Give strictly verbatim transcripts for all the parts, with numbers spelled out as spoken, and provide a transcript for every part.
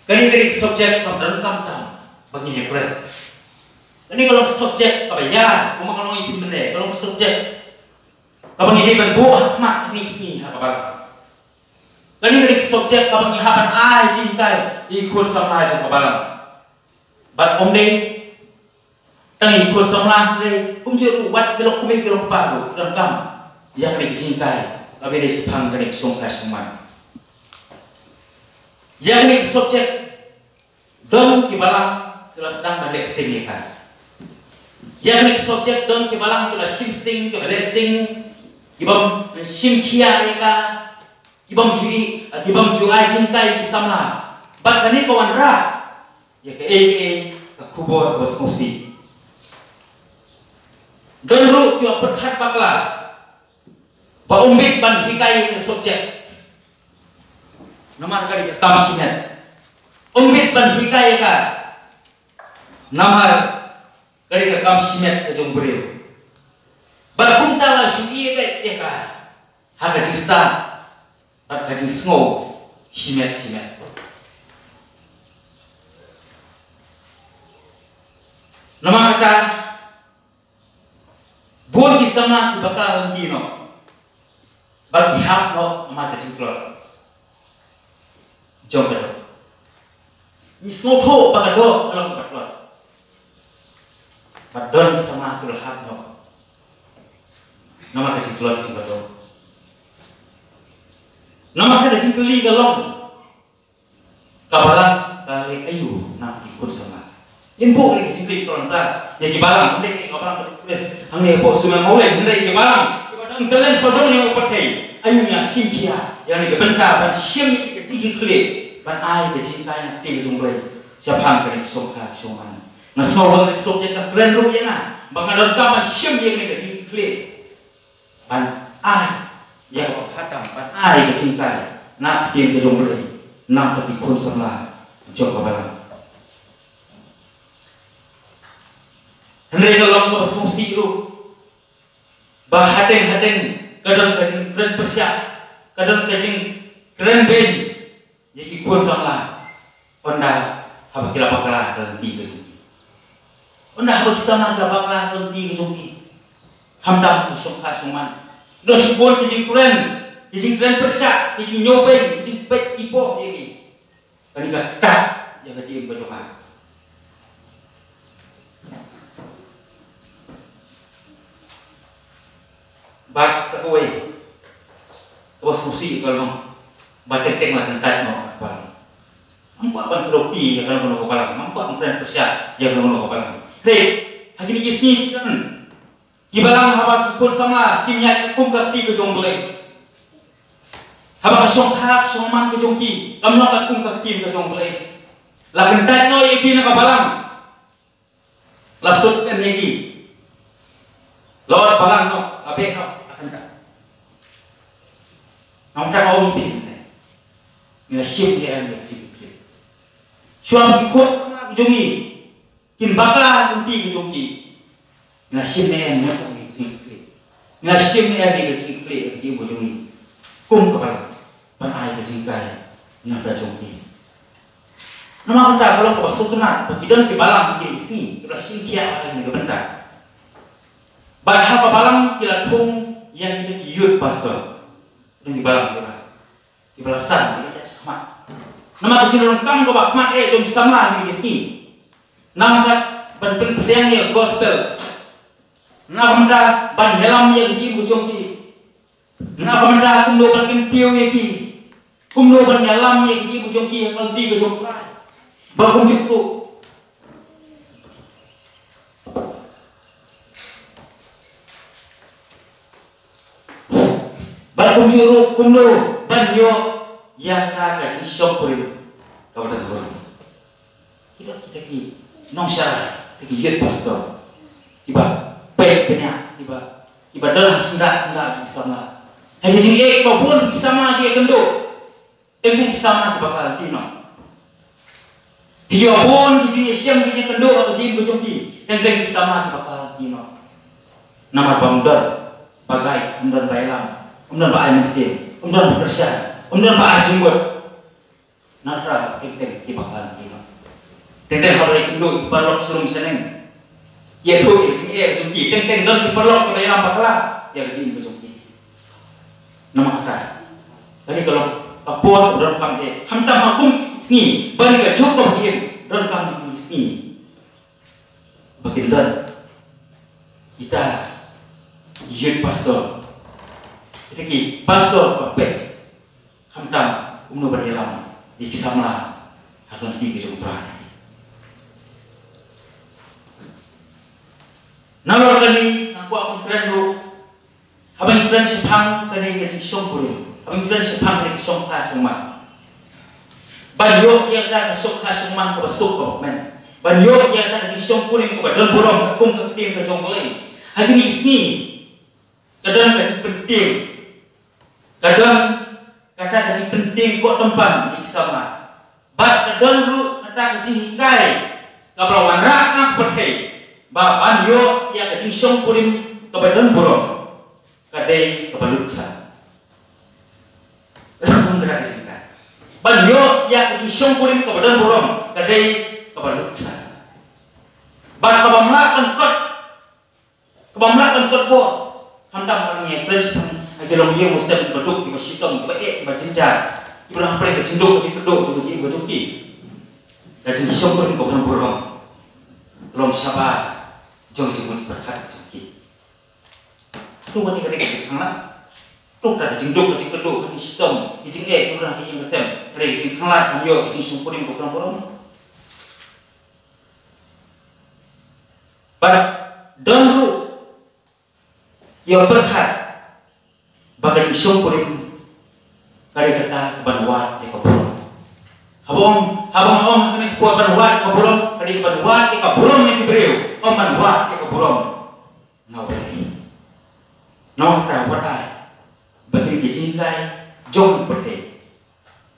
Kane ka dei ka subject kaba donkam tam ba ngin ïa kren. Kane ka long ka subject kaba ïar, kumba ka long ïa phi mynne, ka long ka subject kaba ngi dei ban buh ha khmat ha kine ki sngi ha ka balang. Kane ka dei ka subject kaba ngi hap ban ai jinghikai ïa ki khun samla jong ka balang. Bad ym dei tang ïa ki khun samla, hynrei kumjuh ruh wat ki lok kmie ki lok kpa ruh donkam ïa kane ka jinghikai kaba dei shaphang kane ka shongkha shongman. Ïa kane ka subject don ki balang ki la sdang ban leh sting ïa ka. Ïa kane ka subject don ki balang ki la shim sting, ki la leh sting, ki bym shim khia ïa ka, ki bym ju, ki bym ju ai jinghikai ïa ki samla. Bad kane ka wanrah ïa kaei kaei ka khubor kaba sngewsih. Don ruh kiba pyrkhat bakla ba ym bit ban hikai ïa ka subject namar ka dei ka kam shimet. Ym bit ban hikai ïa ka namar ka dei ka kam shimet ka jong u briew. Bad kumta la shu ïeh beit ïa ka ha ka jingstad bad ka jingsngew shimet shimet. Namar kata, bun ki samla ki bakla lynti noh ba ki hap noh namar ka jingtlot jong ka doh. Ngi sngewthuh ba ka doh ka long kaba tlot. Bad don ki samla ki la hap noh namar ka jingtlot jong ka doh. Namar kata ka jingkylli ka long, ka balang ka leh aïu na ki khun samla? Ngin buh ïa ka jingkylli sawdong sa ïa ki balang, hynrei ka balang ka request hangne hapoh Sumel Mawleng, hynrei ki balang kiba don talent sawdong ïa u pyrthei, aïu ngi shim khia ïa kane ka bynta ban shim ïa ka jingkitkhlieh, ban ai ka jinghikai na ka ktien ka jong U Blei shaphang kane ka shongkha shongman. Nga sngew ba kane ka subject ka kren ruh ïa nga ba nga donkam ban shim ïa kane ka jingkitkhlieh ban ai ïa kaba kha tam, ban ai ka jinghikai na ka ktien ka jong U Blei na ka bynta ki khun samla jong ka balang. Hynrei ka long kaba sngewsih ruh ba hateng hateng ka don ka jingkren pyrshah, ka don ka jingkren beiñ ïa ki khun samla. Ynda haba ki la bakla ha ka lynti ka jong ki, ynda haba ki samla ki la bakla ha ka lynti ka jong ki, khamtam ka shongkha shongman, don shibun ki jingkren, ki jingkren pyrshah, ki jingñiewbeiñ, ki jingpeit ipoh ïa ki. Kane ka ktah ïa ka jingim ka jong nga. Bad sa kawei kaba sngewsih ka long ba teng teng la kyntait noh ka balang. Ngam kwah ban kdew kti ïa kano kano ka balang, ngam kwah ban kren pyrshah ïa kano kano ka balang. Hynrei ha kine ki sngi ki don ki balang haba ki khun samla kim ïaid kum ka kti ka jong U Blei, haba ka shongkha shongman ka jong ki kam long katkum ka ktien ka jong U Blei, la kyntait noh ïa ki na ka balang. La suspend ïa ki. La ot balang noh, la beh noh, la kyntait. Nangta nga ong ïa phi mynne, ngi la shim ne em ïa ka jingkitkhlieh? Shuwa ba ki khun samla ki jong ngi kin bakla ha ka lynti ka jong ki, ngi la shim ne em ïa ka jingkitkhlieh? Ngi la shim ne em ïa ka jingkitkhlieh ïa ka jingim ka jong ngi kum ka balang ban ai ka jinghikai na ka jong ki? Namar kata ka long kaba sngewtynnat ba ki don ki balang ha kine ki sngi kiba la shim khia ha kane ka bynta. Bad ha ka balang ki la thung ïa kita ki youth pastor. Don ki balang kiba, kiba la san, kiba ïaid shakhmat. Namar ka jingdonkam kaba khmat eh jong ki samla ha kine ki sngi, namar ban pynphriang ïa ka gospel, namar ban ïalam ïa ka jingim ka jong ki, namar ban da kumno ban kyntiew ïa ki, kumno ban ïalam ïa ka jingim ka jong ki ha ka lynti ka jong U Trai. Bad kumjuh ruh, bad kumjuh ruh kumno ban ïoh ïa kata ka jingshongkurim kaba donbor. Ki don kita ki nongsharai, kita ki youth pastor kiba peit bniah, kiba, kiba don ha syndah syndah jong ki samla. Ha ki jingeh ba bun ki samla ki ïakynduh, teng teng ki samla ki bakla lynti noh. Ha kiba bun ki jingïashem ki jingkynduh ha ka jingim ka jong ki, teng teng ki samla ki bakla lynti noh. Namar ba ym don ba guide, ym don ba ïalam, ym don ba ai mynsiem, ym don ba kyrshan, ym don ba ai jingmut. Nalor ba teng teng ki bakla ki noh. Teng teng haba ki ïakynduh ki paralok sha rum sha neng, ki ïathuh ïa ka jingeh jong ki. Teng teng don ki paralok kiba ïalam bakla ïa ka jingim ka jong ki. Namar kata, kane ka long ka por kaba donkam eh, khamtam ha kum ki sngi, ba kane ka juk kaba ki im, donkam ha kum ki sngi ba kin don kita ki youth pastor, kita ki pastor ba peit, khamtam kumno ban ïalam ïa ki samla ha ka lynti ka jong U Trai. Nalor kane nga kwah ban kren ruh, haba ngi kren shaphang kane ka jingshongkurim, haba ngi kren shaphang kane ka shongkha shongman, ban ïoh ïa kata ka shongkha shongman kaba suk kaba kmen, ban ïoh ïa kata ka jingshongkurim kaba don burom, ka kum ka ktien ka jong U Blei. Ha kine ki sngi ka don ka jingpyntieng, ka don kata ka jingpyntieng koh tympan ïa ki samla. Bad ka don ruh kata ka jinghikai kaba la wanrah na ka pyrthei, ba ban ïoh ïa ka jingshongkurim kaba don burom ka dei kaba lut san. Ka don kata ka jinghikai ban ïoh ïa ka jingshongkurim kaba don burom ka dei kaba lut san. Bad kaba mlak ban kot, kaba mlak ban kot bor. Khamtam ba ngi kren shaphang ki longïing longsem kiba duk, kiba shitom, kiba eh, kiba jynjar, kiba dang hapdeng ka jingduk ka jingkyrduh jong ka jingim ka jong ki. Ka jingshongkurim kaba don burom ka long shabar jong ka jingmut pyrkhat jong ki. Hato kane ka dei ka jingkhanglad? Hato ka jingduk ka jingkyrduh, ka jingshitom, ka jingeh kiba dang ha ka ïing ka sem, ka dei ka jingkhanglad ban ïoh ka jingshongkurim kaba don burom? Bad don ruh ïa pyrkhat ba ka jingshongkurim ka dei kata kaban wad ïa ka burom. Haba ong, haba nga ong ha kane ka por ban wad ïa ka burom, ka dei kaban wad ïa ka burom na ki briew, ym ban wad ïa ka burom na U Blei. Nangta wat ai ba kine ki jinghikai jong ka pyrthei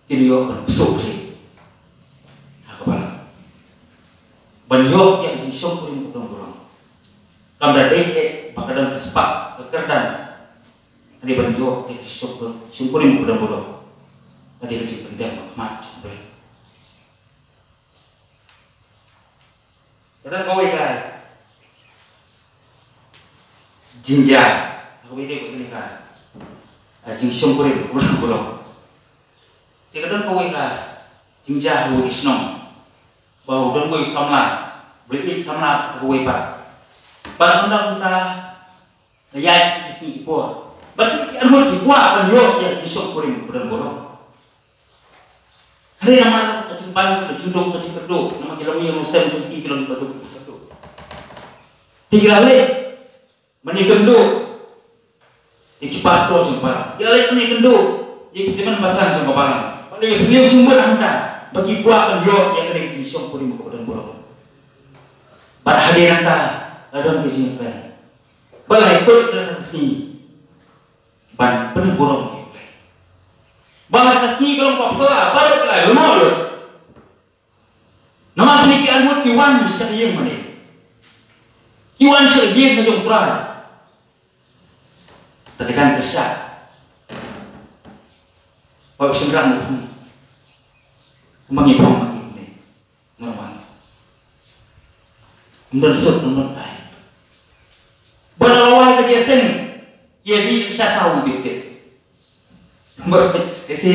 kin ïoh ban pynsuh ïa ka balang ban ïoh ïa ka jingshongkurim kaba don burom. Kam da dei eh ba ka don ka spah ka kyrdan, hynrei ban ïoh ïa ka jingshongkurim kaba don burom ka dei ka jingpyndem ha khmat jong U Blei. Ka don kawei ka jingjia, kawei dei kawei ka, ah, jingshongkurim kaba don burom. Te ka don kawei ka jingjia ha kawei ka shnong, ba u don uwei u samla, ba la ïeit samla ha kawei pat. Bad kumta kumta la ïaid ki sngi ki por, bad ki arngut ki kwah ban ïoh ïa ka jingshongkurim kaba don burom. Hynrei namar ka jingban, ka jingduk, ka jingkyrduh, namar ki longïing longsem jong ki ki long kiba duk, kiba kyrduh, te ki la leit ban ïakynduh ïa ki pastor jong ka balang, ki la leit ban ïakynduh ïa ki tymmen basan jong ka balang, bad la ïaphylliew jingmut hangta ba ki kwah ban ïoh ïa kane ka jingshongkurim kaba don burom. Bad hadien nangta la don ka jingïakren, bad la ïakut ïa ka sngi ban pynburom ïa U Blei. Ba ha ka sngi ka long ba phylla baroh ki la lyngngoh lut. Namar kine ki arngut ki wan sha ka ïing mane, ki wan sha ka ïing ka jong U Trai. Te ka jan ka shah, ba u shynrang u phong, kumba ngi phong ma ngi kumne. Normal. Ym don suk, ym don tai. Ba la wai ka jingïaseng, ki ïa dih sha saw biskit. Ba ese,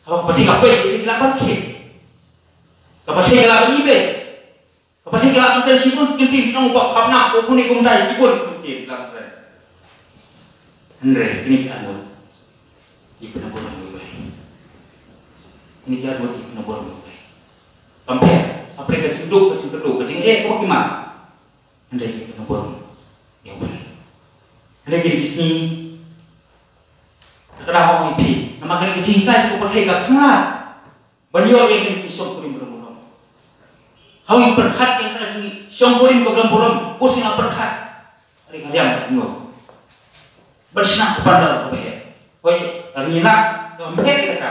haba ka pyrthei ka peit, ese ki lah ban khie. Ka pyrthei ka lah ban ibeit. Ka pyrthei ka lah ban kren shibun kyntien, nong ba kham nak ko kune kumtai shibun kyntien ka lah ban kren. Hynrei kine ki arngut ki pynburom ïa U Blei. Kine ki arngut ki pynburom ïa U Blei. Kam pher, hapdeng ka jingduk, ka jingkyrduh, ka jingeh kaba ki mad, hynrei ki pynburom ïa U Blei. Hynrei kine ki sngi, te ka dang ong ïa phi, namar kane ka jinghikai jong ka pyrthei ka khanglad ban ïoh ïa kane ka jingshongkurim kaba don burom. Haba ngi pyrkhat ïa kane ka jingshongkurim kaba don burom, u sngewbha pyrkhat. Ring hariang ka jingno ban shna ka pandal kaba heh. Hoi, ring ïa lak kaba heh ïa ka.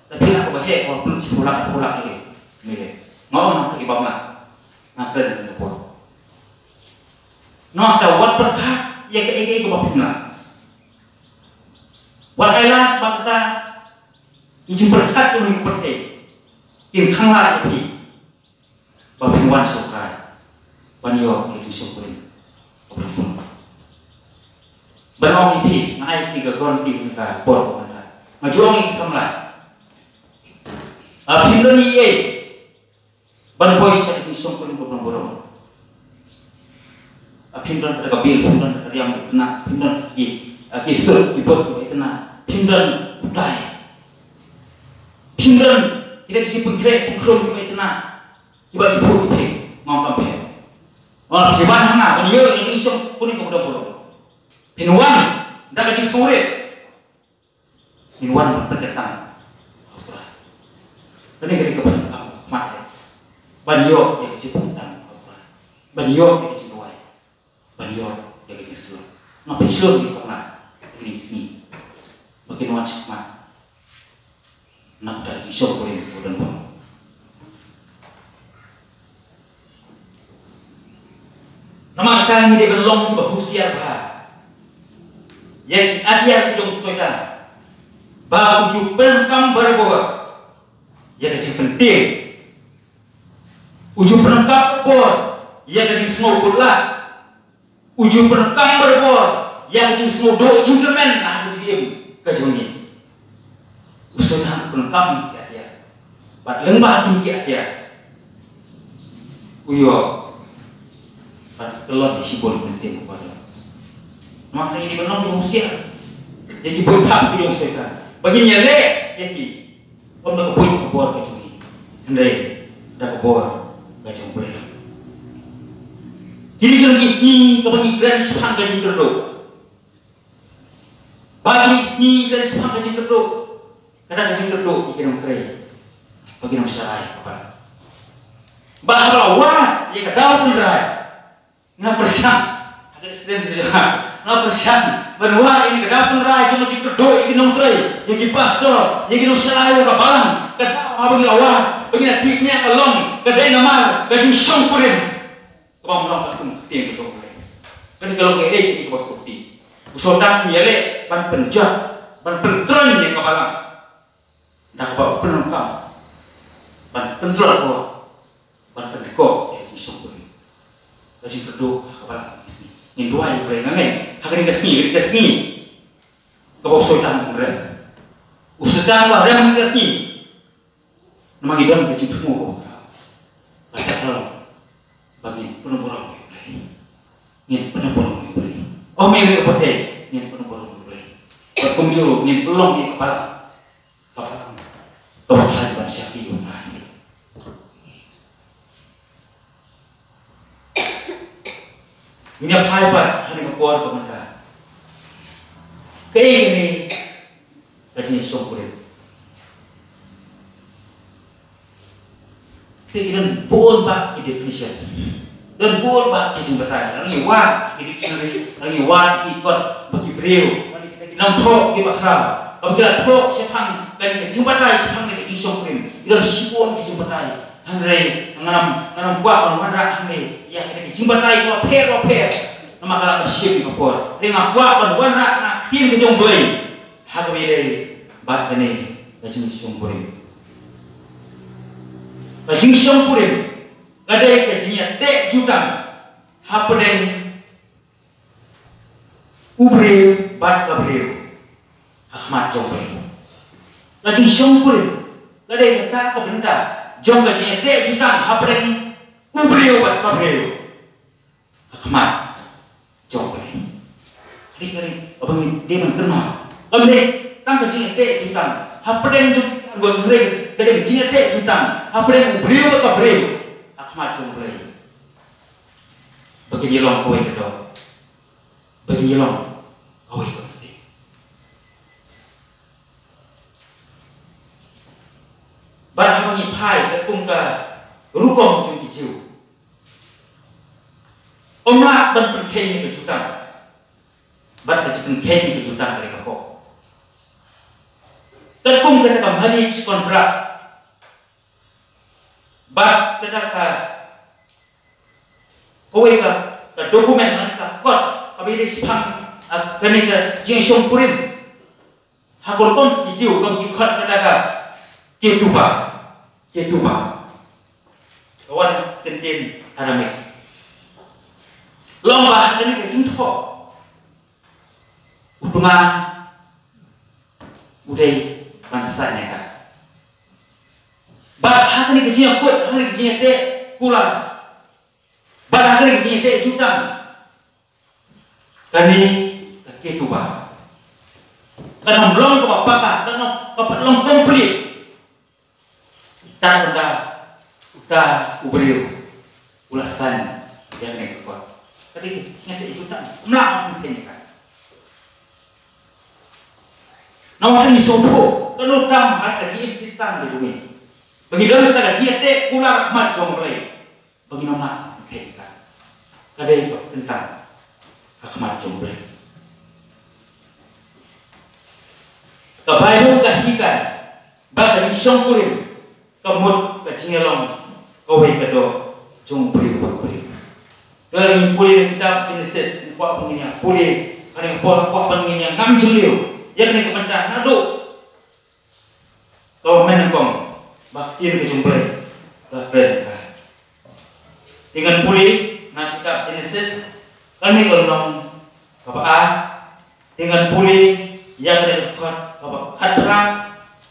Tapi lak kaba heh, kaba pynlut shiphew lak, shiphew lak ïa ka. Mele. Nga ong nangta ki bam lak. Nga kren ïa ka por. Nangta wat pyrkhat ïa kaei kaei kaba phim lah. Wat ai lad ba kata ki jingpyrkhat jong ngi ki pyrthei kin khanglad ïa phi ba phin wan sha U Trai ban ïoh ïa ka jingshongkurim. Ban ong ïa phi, nga ai phi ka guarantee na ka por ba mynta. Nga ju ong ïa ki samla, a, phim don ei ei ban poi sha ka jingshongkurim ka bneng baroh. A, phim don kata ka bill, phim don kata ka riam itynnad, phim don ki, a, ki sut ki bot kiba itynnad, phim don u tai. Phim don kita ki jingpynkhreh pynkhrong kiba itynnad, kiba iphuh iphieng, nga ong kam pher. Nga ong phi wan ha nga ban ïoh ïa ka jingshongkurim ka bneng baroh. Phin wan da ka jingsngewrit. Ngin wan ban pynkyntang ha U Trai. Kane ka dei ka pynkyntang ha khmat eh. Ban ïoh ïa ka jingpynkyntang ha U Trai. Ban ïoh ïa ka jingduwai. Ban ïoh ïa ka jingshlur. Nga pynshlur ïa ki samla ha kine ki sngi ba kin wan shakhmat na ka bynta ka jingshongkurim kaba don baroh. Namar kata ngi dei ban long kiba husiar bha ïa ki atiar ki jong u Soitan, ba u ju pyndonkam barabor ïa ka jingpyntieng, u ju pyndonkam barabor ïa ka jingsngew kut lad, u ju pyndonkam barabor ïa ka jingsngew duh jingkyrmen ha ka jingim ka jong ngi. U Soitan u pyndonkam ïa ki atiar. Bad lyngba kine ki atiar u ïoh ban kyllon ïa shibun mynsiem u briew. Namar kata ngi dei ban long kiba husiar ïa ki bor thap ki jong u Soitan ba ngin ïaleh ïa ki, ym da ka buit ka bor ka jong ngi, hynrei da ka bor ka jong U Blei. Kine ki long ki sngi kaba ngi kren shaphang ka jingkyrduh. Ba kine ki sngi ngi kren shaphang ka jingkyrduh. Kata ka jingkyrduh ïa ki nongtrei, ba ki nongshakri ka balang. Ba haba la wad ïa ka daw tynrai, nga pyrshang, ha ka experience jong nga, nga pyrshang ban wad ïa ka daw tynrai jong ka jingkyrduh ïa ki nongtrei, ïa ki pastor, ïa ki nongshakri ka balang. Ka daw haba ngi la wad, ba ngi la tip ne ka long, ka dei namar ka jingshongkurim kaba ym long katkum ka ktien ka jong U Blei. Kane ka long kaei kaei kaba sngewsih. U Soitan u ïaleh ban pynjot, ban pynkhreh ïa ka balang da kaba u pyndonkam ban pyntlot bor, ban pynkoh ïa ka jingshongkurim. Ka jingkyrduh ha ka balang. Ngin duwai ïa U Blei, nga ngeit ha kane ka sngi, kane ka sngi kaba u Soitan u rem. U Soitan u la rem ha kane ka sngi. Namar ngi don ka jingthmu kaba khraw. Kata ka long ba ngin pynburom ïa U Blei. Ngin pynburom ïa U Blei. Oh, me ri ka pyrthei, ngin pynburom ïa U Blei. Bad kumjuh ngin pynlong ïa ka balang, ka balang kaba khraw ban shakri ïa U Blei. Ngin ïa phai pat ha kane ka por ba mynta. Kaei kane ka jingshongkurim? Te ki don bun bah ki definition. Don bun bah ki jingbatai. Lada ngi wad ki dictionary, lada ngi wad ki kot ba ki briew, ki nongthoh kiba khraw, ba ki la thoh shaphang kane ka jingbatai, shaphang kane ka jingshongkurim. Ki don shibun ki jingbatai. Hynrei ngan ym, ngan ym kwah ban wanrah hangne ïa kita ki jingbatai kiba pher ba pher. Namar ka la ban shim ïa ka por. Hynrei nga kwah ban wanrah na ka ktien ka jong U Blei ha kaba ïadei bad kane ka jingshongkurim. Ka jingshongkurim ka dei ka jingïateh jutang hapdeng u briew bad ka briew ha khmat jong U Blei. Ka jingshongkurim ka dei kata ka bynta jong ka jingïateh jutang hapdeng u briew bad ka briew ha khmat jong U Blei. Ka dei, ka dei kaba ngi dei ban kynmaw. Kam dei tang ka jingïateh jutang hapdeng jong ki arngut, hynrei ka dei ka jingïateh jutang hapdeng u briew bad ka briew ha khmat jong U Blei. Ba kin ïa long kawei ka doh, ba kin ïa long kawei ka mynsiem. Bad haba ngi phai katkum ka rukom jong ki Jiw, ym lah ban pynkheiñ ïa ka jutang bad ka jingpynkheiñ ïa ka jutang ka dei ka pop. Katkum kata ka marriage contract bad kata ka, kawei ka, ka document lane ka kot kaba ïadei shaphang, ah, kane ka jingshongkurim. Ha ka rukom ki Jiw, kum ki khot kata ka Ketubah. Ketubah. Ka wan kyntien Aramaic. Long ba ha kane ka jingthoh u tnga u dei ban saiñ ïa ka. Bad ha kane ka jingïakut, ha kane ka jingïateh kular, bad ha kane ka jingïateh jutang, kane ka ketubah kan ym long kaba paka, kan ym, ka pat long complete. Uta u da, uta u briew u la saiñ ïa kane ka kot. Ka dei ka jingïateh jutang, ym lah ban pynkheiñ ïa ka. Namar ngi sngewthuh, kano tam ha ka jingim Khristan ka jong ngi, ba ngi don kata ka jingïateh kular ha khmat jong U Blei, ba ngin ym lah ban pynkheiñ ïa ka. Ka dei kaba kyntang ha khmat jong U Blei. Ka Baibl ka hikai ba ka jingshongkurim ka mut ka jingïalong kawei ka doh jong u briew bad u briew. Te lada ngi pule na kitab Genesis, ngi kwah ba ngin ïa pule, ha kane ka por nga kwah ba ngin ïa ngam jylliew ïa kane ka bynta naduh kaba mynnyngkong ba ka ktien ka jong U Blei ka la kren ïa ka. Te ngan pule na kitab Genesis, kane ka lynnong kaba ar, te ngan pule ïa kane ka dkhot kaba khatphra,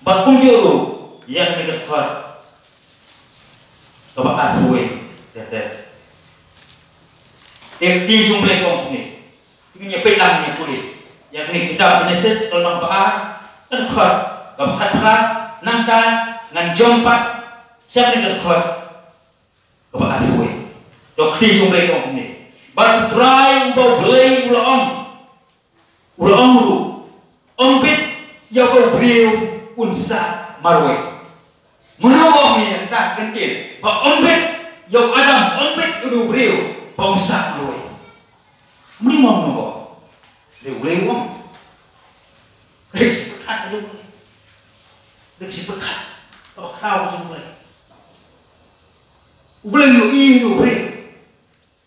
bad kumjuh ruh ïa kane ka dkhot kaba arphew wei. Te ka ktien jong U Blei ka ong kumne. Te ngin ïa peit lang, ngin ïa pule ïa kane ka kitab Genesis, ka lynnong ba ar, ka dkhot kaba khatphra, nangta ngan jump pat sha kane ka dkhot kaba arphew wei. Te ka ktien jong U Blei ka ong kumne. Bad U Trai uba U Blei u la ong, u la ong ruh, ym bit ïa uba u briew un sah marwei. Mano ba ong ïa kata ka kyntien ba ym bit ïa u Adam, ym bit ïa u briew ba un sah marwei? Mano, mano ba ong? Dei U Blei u ong. Dei ka jingpyrkhat ka jong U Blei. Dei ka jingpyrkhat kaba khraw ka jong U Blei. U Blei u ïohi ïa u briew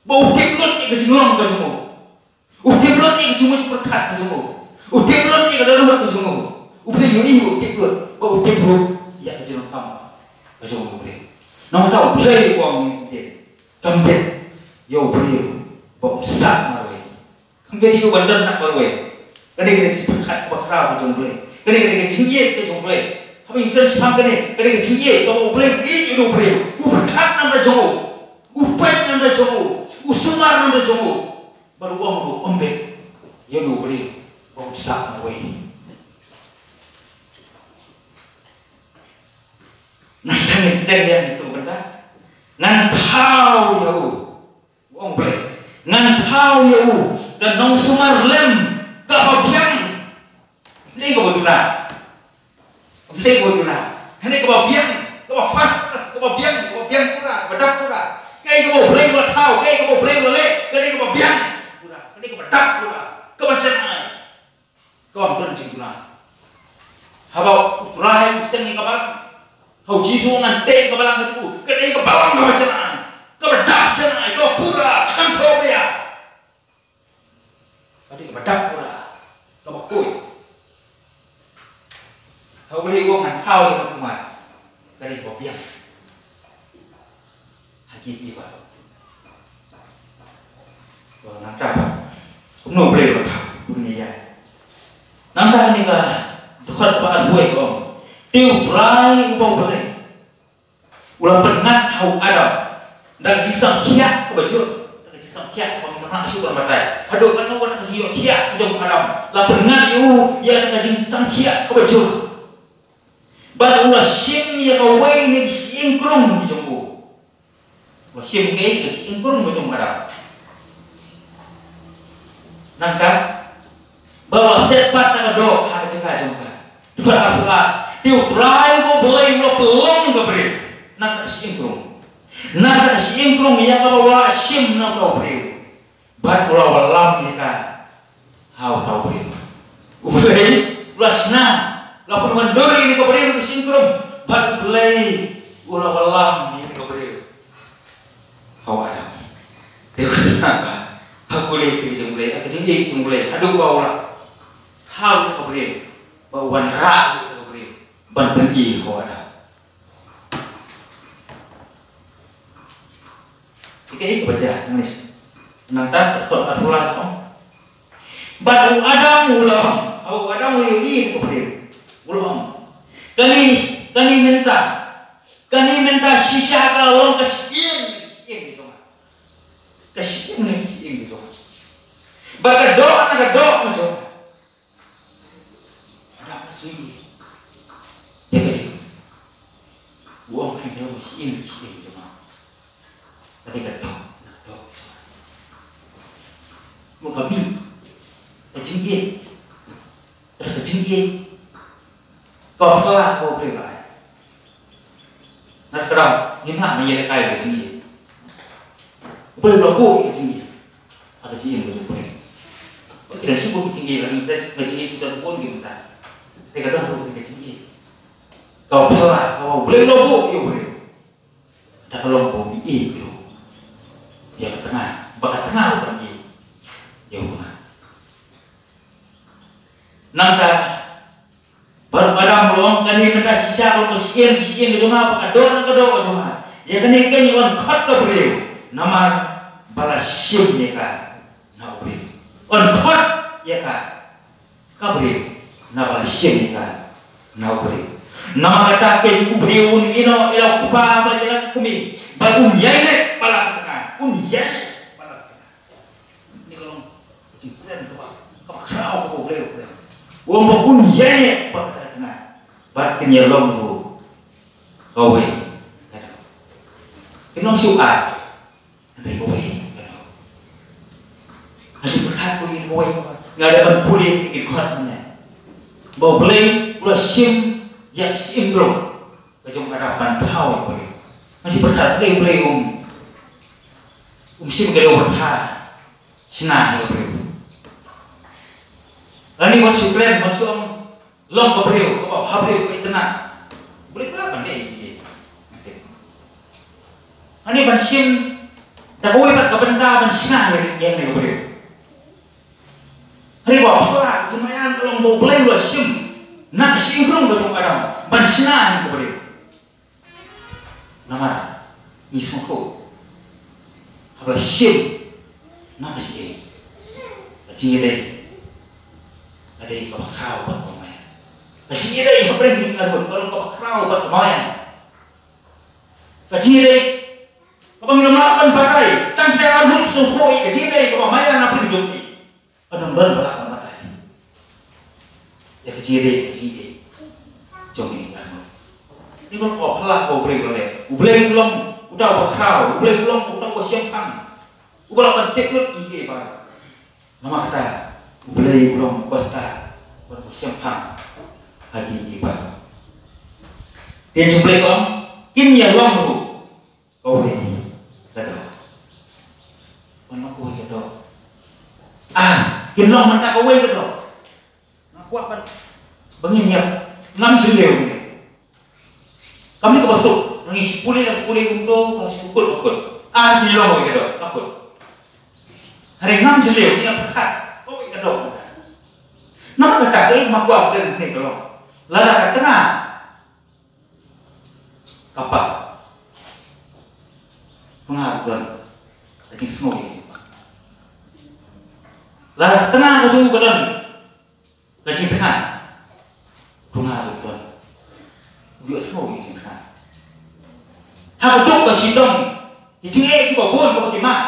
ba u tip lut ïa ka jinglong ka jong u. U tip lut ïa ka jingmut jingpyrkhat ka jong u. U tip lut ïa ka dohnud ka jong u. U Blei u ïohi, u tip lut, ba u tip lut ïa ka jingdonkam ka jong u, U Blei. Nangta U Blei u ong ïa u, ym bit ïa u briew ba un sah marwei. Kam dei ïa u ban don tang marwei. Kane ka dei ka jingpyrkhat kaba khraw ka jong U Blei. Kane ka dei ka jingïeit ka jong U Blei. Haba ngi kren shaphang kane, ka dei ka jingïeit kaba U Blei u ïeit ïa u briew. U pyrkhat namar jong u. U peit namar jong u. U sumar namar jong u. Bad u ong ruh, ym bit ïa u briew ba un sah marwei. Nangta ngin pdiang ïa kito ki bynta. Ngan thaw ïa u. U ong U Blei, ngan thaw ïa u da nongsumar lem kaba biang. Hynrei kaba duna. Hynrei kaba duna. Hynrei kaba biang, kaba fast, fast, kaba biang, kaba biang pura, kaba dap pura. Kaei kaba U Blei u la thaw, kaei kaba U Blei u la leh, ka dei kaba biang pura, ka dei kaba dap pura, kaba janai. Kaba ym don jingduna. Haba U Trai u seng ïa ka balang. Ha U Jisu, ngan tei ïa ka balang ka jong u. Ka dei ka balang kaba janai, kaba dap janai, kaba pura, kham thoh bria. Ka dei kaba dap pura, kaba khuid. Ha U Blei u ong ngan thaw ïa ka sumar. Ka dei kaba biang. Ha ki ki ba. Ba nangta ba. Kumno U Blei u la thaw, kumne ïa. Nangta kane ka dkhot ba arphew wei ka ong. Te U Trai uba U Blei u la pynngat ha u Adam da ka jingsngewthiah kaba jur. Da ka jingsngewthiah kaba ngim lah shuh ban batai haduh katno, da ka jingïohthiah ka jong u Adam. La pynngat ïa u ïa ka jingsngewthiah kaba jur. Bad u la shim ïa kawei na ki shyieng krung ki jong u. U la shim ïa ka shyieng krung ka jong u Adam. Nangta ba u la set pat na ka doh ha ka jaka jong ka. Te U Trai uba U Blei u la pynlong ka briew na ka shyieng krung. Na ka shyieng krung ïa kaba u la shim na uta u briew. Bad u la wallam ïa ka ha uta u briew. U Blei u la shna, u la pynwandur ïa ka briew na ka shyieng krung. Bad U Blei u la wallam ïa ka briew ha u Adam. Te u shna ba ha U Blei, ka jong U Blei, ka jingïeit jong U Blei, haduh ba u la thaw ïa ka briew, ba u wanrah ïa ka briew ban pyni ha u Adam. Ïa kaei kaba jia, nangta ka dkhot arphew lai ka ong. Bad u Adam u la ong, haba u Adam u la ïohi ïa ka briew, u la ong, kane, kane mynta, kane mynta shisha ka long ka shyieng, shyieng ka jong nga. Ka shyieng, shyieng ka jong nga. Bad ka doh na ka doh ka jong nga. Adam u la suidñiew ïa ka briew. U ong, kane ka long ka shyieng, shyieng ka jong nga. Ka dei ka doh na ka doh. Mo ka mih ka jingïeit. Ka dei ka jingïeit kaba phylla kaba U Blei u la ai. Nga kyrpad ngim lah ban ïalehkai ka jingïeit. U Blei u la buh ïa ka jingïeit ha ka jingim ka jong U Blei. Ki dang shu buh ka jingïeit, la ki dang ka jingïeit, ki dang bun ki mynta. Te ka dang buh ka jingïeit kaba phylla kaba U Blei u la buh ïa u briew. Te ka long kaba u ïeit ïa u, ïa ka tnga, ba ka tnga ruh kan ïeit ïa u briew. Nangta bad u Adam u la ong, kane mynta shisha ka long ka shyieng, ka shyieng ka jong nga, bad ka doh na ka doh ka jong nga. Ïa kane keiñ yn khot ka briew, namar ba la shim ïa ka na u briew. Yn khot ïa ka, ka briew, naba la shim ïa ka na u briew. Namar kata keiñ u briew un ïehnoh ïa la u kpa bad ïa la ka kmie, bad un ïaineh bad la ka tnga, un ïaineh bad la ka tnga. Kane ka long ka jingkren kaba, kaba khraw kaba U Blei u kren. U ong ba un ïaineh bad ka tnga, bad kin ïalong ruh kawei ka doh. Kin long shuh ar, hynrei kawei ka doh. Nga ju pyrkhat kawei, kawei, nga dei ban pule ïa ki dkhot mynne, ba U Blei u la shim ïa ka shyieng drong ka jong u Adam ban thaw ïa ka briew. Nga ju pyrkhat, Blei, Blei um, um shim ka doh ban thaw shna ïa ka briew. Lane ban shu kren, ban shu ong long ka briew kaba bhabriew, kaba itynnad. U Blei u lah ban leh ïa ki. Lane ban shim da kawei pat ka bynta ban shna ïa, ïa kane ka briew. Hynrei kaba phylla ka jingmaïan ka long ba U Blei u la shim na ka shyieng drong ka jong u Adam ban shna ïa ka briew. Namar ngi sngewthuh, haba la shim na ka shyieng, ka jingïadei ka dei kaba khraw bad kaba maïan. Ka jingïadei hapdeng ki arngut ka long kaba khraw bad kaba maïan. Ka jingïadei kaba ngin ym lah ban batai. Tang kita arngut sngewthuh ïa ka jingïadei kaba maïan hapdeng jong ki. Ka dang don ba lah ban batai ïa ka jingïadei, ka jingïadei jong ngi arngut. Ngi long kaba phylla kaba U Blei u la leh. U Blei u long uta uba khraw, U Blei u long uta uba shemphang, uba lah ban tip lut ïa kiei kiei baroh. Namar kata U Blei u long uba stad bad uba shemphang ha kiei kiei baroh. Te U Blei u ong, kin ïalong ruh kawei ka doh. Ban long kawei ka doh. Ah, kin long mynta kawei ka doh. Nga kwah ban, ba ngin ïa, ngam jylliew ngi. Kam dei kaba suk, ngi shu pule, pule kumto, ngi shu kut, kut. Ah, kin long kawei ka doh, la kut. Hynrei ngam jylliew, ngi ïa pyrkhat kawei ka doh. Namar kata, eh, ma kwah ba kane ka long, lada ka tnga ka pang, pynban ruh don ka jingsngew ïa ka jingpang. Lada ka tnga ka jong u ka don ka jingthngan, pynban ruh don u ïohsngew ïa ka jingthngan. Ha kajuh ka shyndong, ki jingeh kiba bun kaba ki mad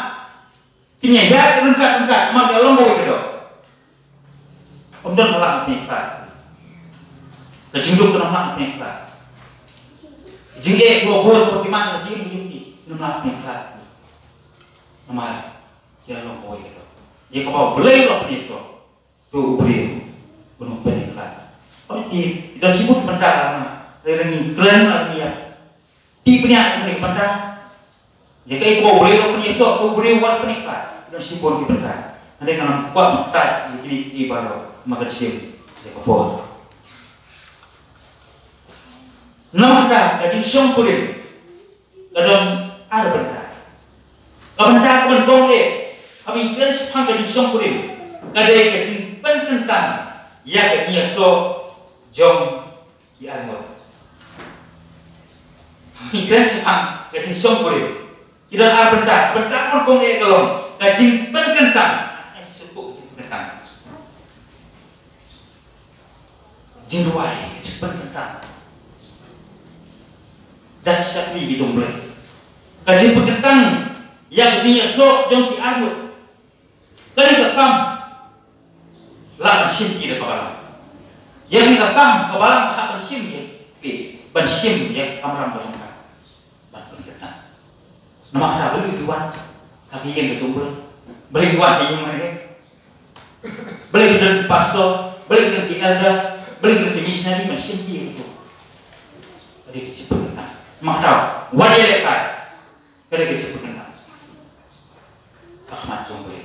kin ïaid ryngkat ryngkat, namar ka long kawei ka doh. Ym don ba lah ban pynïakhlad. Ka jingduk kan ym lah ban pynïakhlad. Jingeh kaba bun kaba ki mad ha ka jingim jong ki kan ym lah ban pynïakhlad. Namar ka long kawei ka doh. Ïa kaba U Blei u la pynïasoh, to u briew un ym pynïakhlad. Ym, ki don shibun ki bynta, lada ngi kren, lada ngi ïa pynïakhlad, ïa kaei kaba U Blei u la pynïasoh, to u briew wat pynïakhlad. Don shibun ki bynta. Hynrei ngan ym kwah ban kyntait ïa kine kiei baroh, namar ka jingim ïa ka por. Namar kata ka jingshongkurim ka don ar bynta. Ka bynta kaba nyngkong eh, haba ngi kren shaphang ka jingshongkurim, ka dei ka jingpynkyntang ïa ka jingïasoh jong ki arngut. Ngi kren shaphang ka jingshongkurim, Ki don ar bynta, bynta kong kong eh ka long ka jingpynkyntang. Ai, sngewthuh ka jingpynkyntang. Jingduwai, ka jingpynkyntang. Da shakri ki jong U Blei. Ka jingpynkyntang ïa ka jingïasoh jong ki arngut. Ka dei ka kam la ban shim ki da ka balang. Ïa kane ka kam ka balang ka hap ban shim ïa ki, ban shim ïa ka kamram ka jong ka. Ban pynkyntang. Namar kata balei ki wan ha ka ïing ka jong U Blei? Balei ki wan ha ïing mane? Balei ki don ki pastor? Balei ki don ki elder? Balei ki don ki missionary ban shim ki ïa ka jong? Ka dei ka jingpynkyntang. Namar kata wat ïalehkai. Ka dei ka jingpynkyntang ha khmat jong U Blei.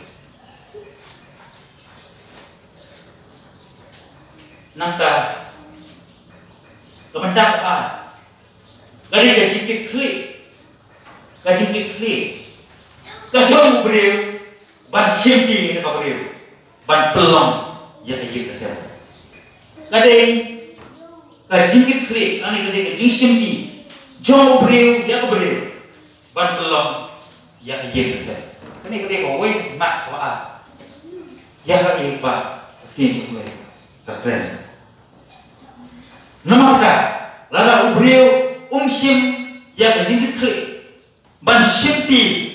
Nangta ka bynta kaba ar ka dei ka jingkitkhlieh, ka jingkitkhlieh ka jong u briew ban shim bynta ka briew ban pynlong ïa ka ïing ka sem. Ka dei ka jingkitkhlieh, lane ka dei ka jingshim bynta jong u briew ïa ka briew ban pynlong ïa ka ïing ka sem. Kane ka dei kawei na kaba ar ïa kaei kaba ka ktien jong U Blei ka kren. Namar kata lada u briew um shim ïa ka jingkitkhlieh ban shim bynta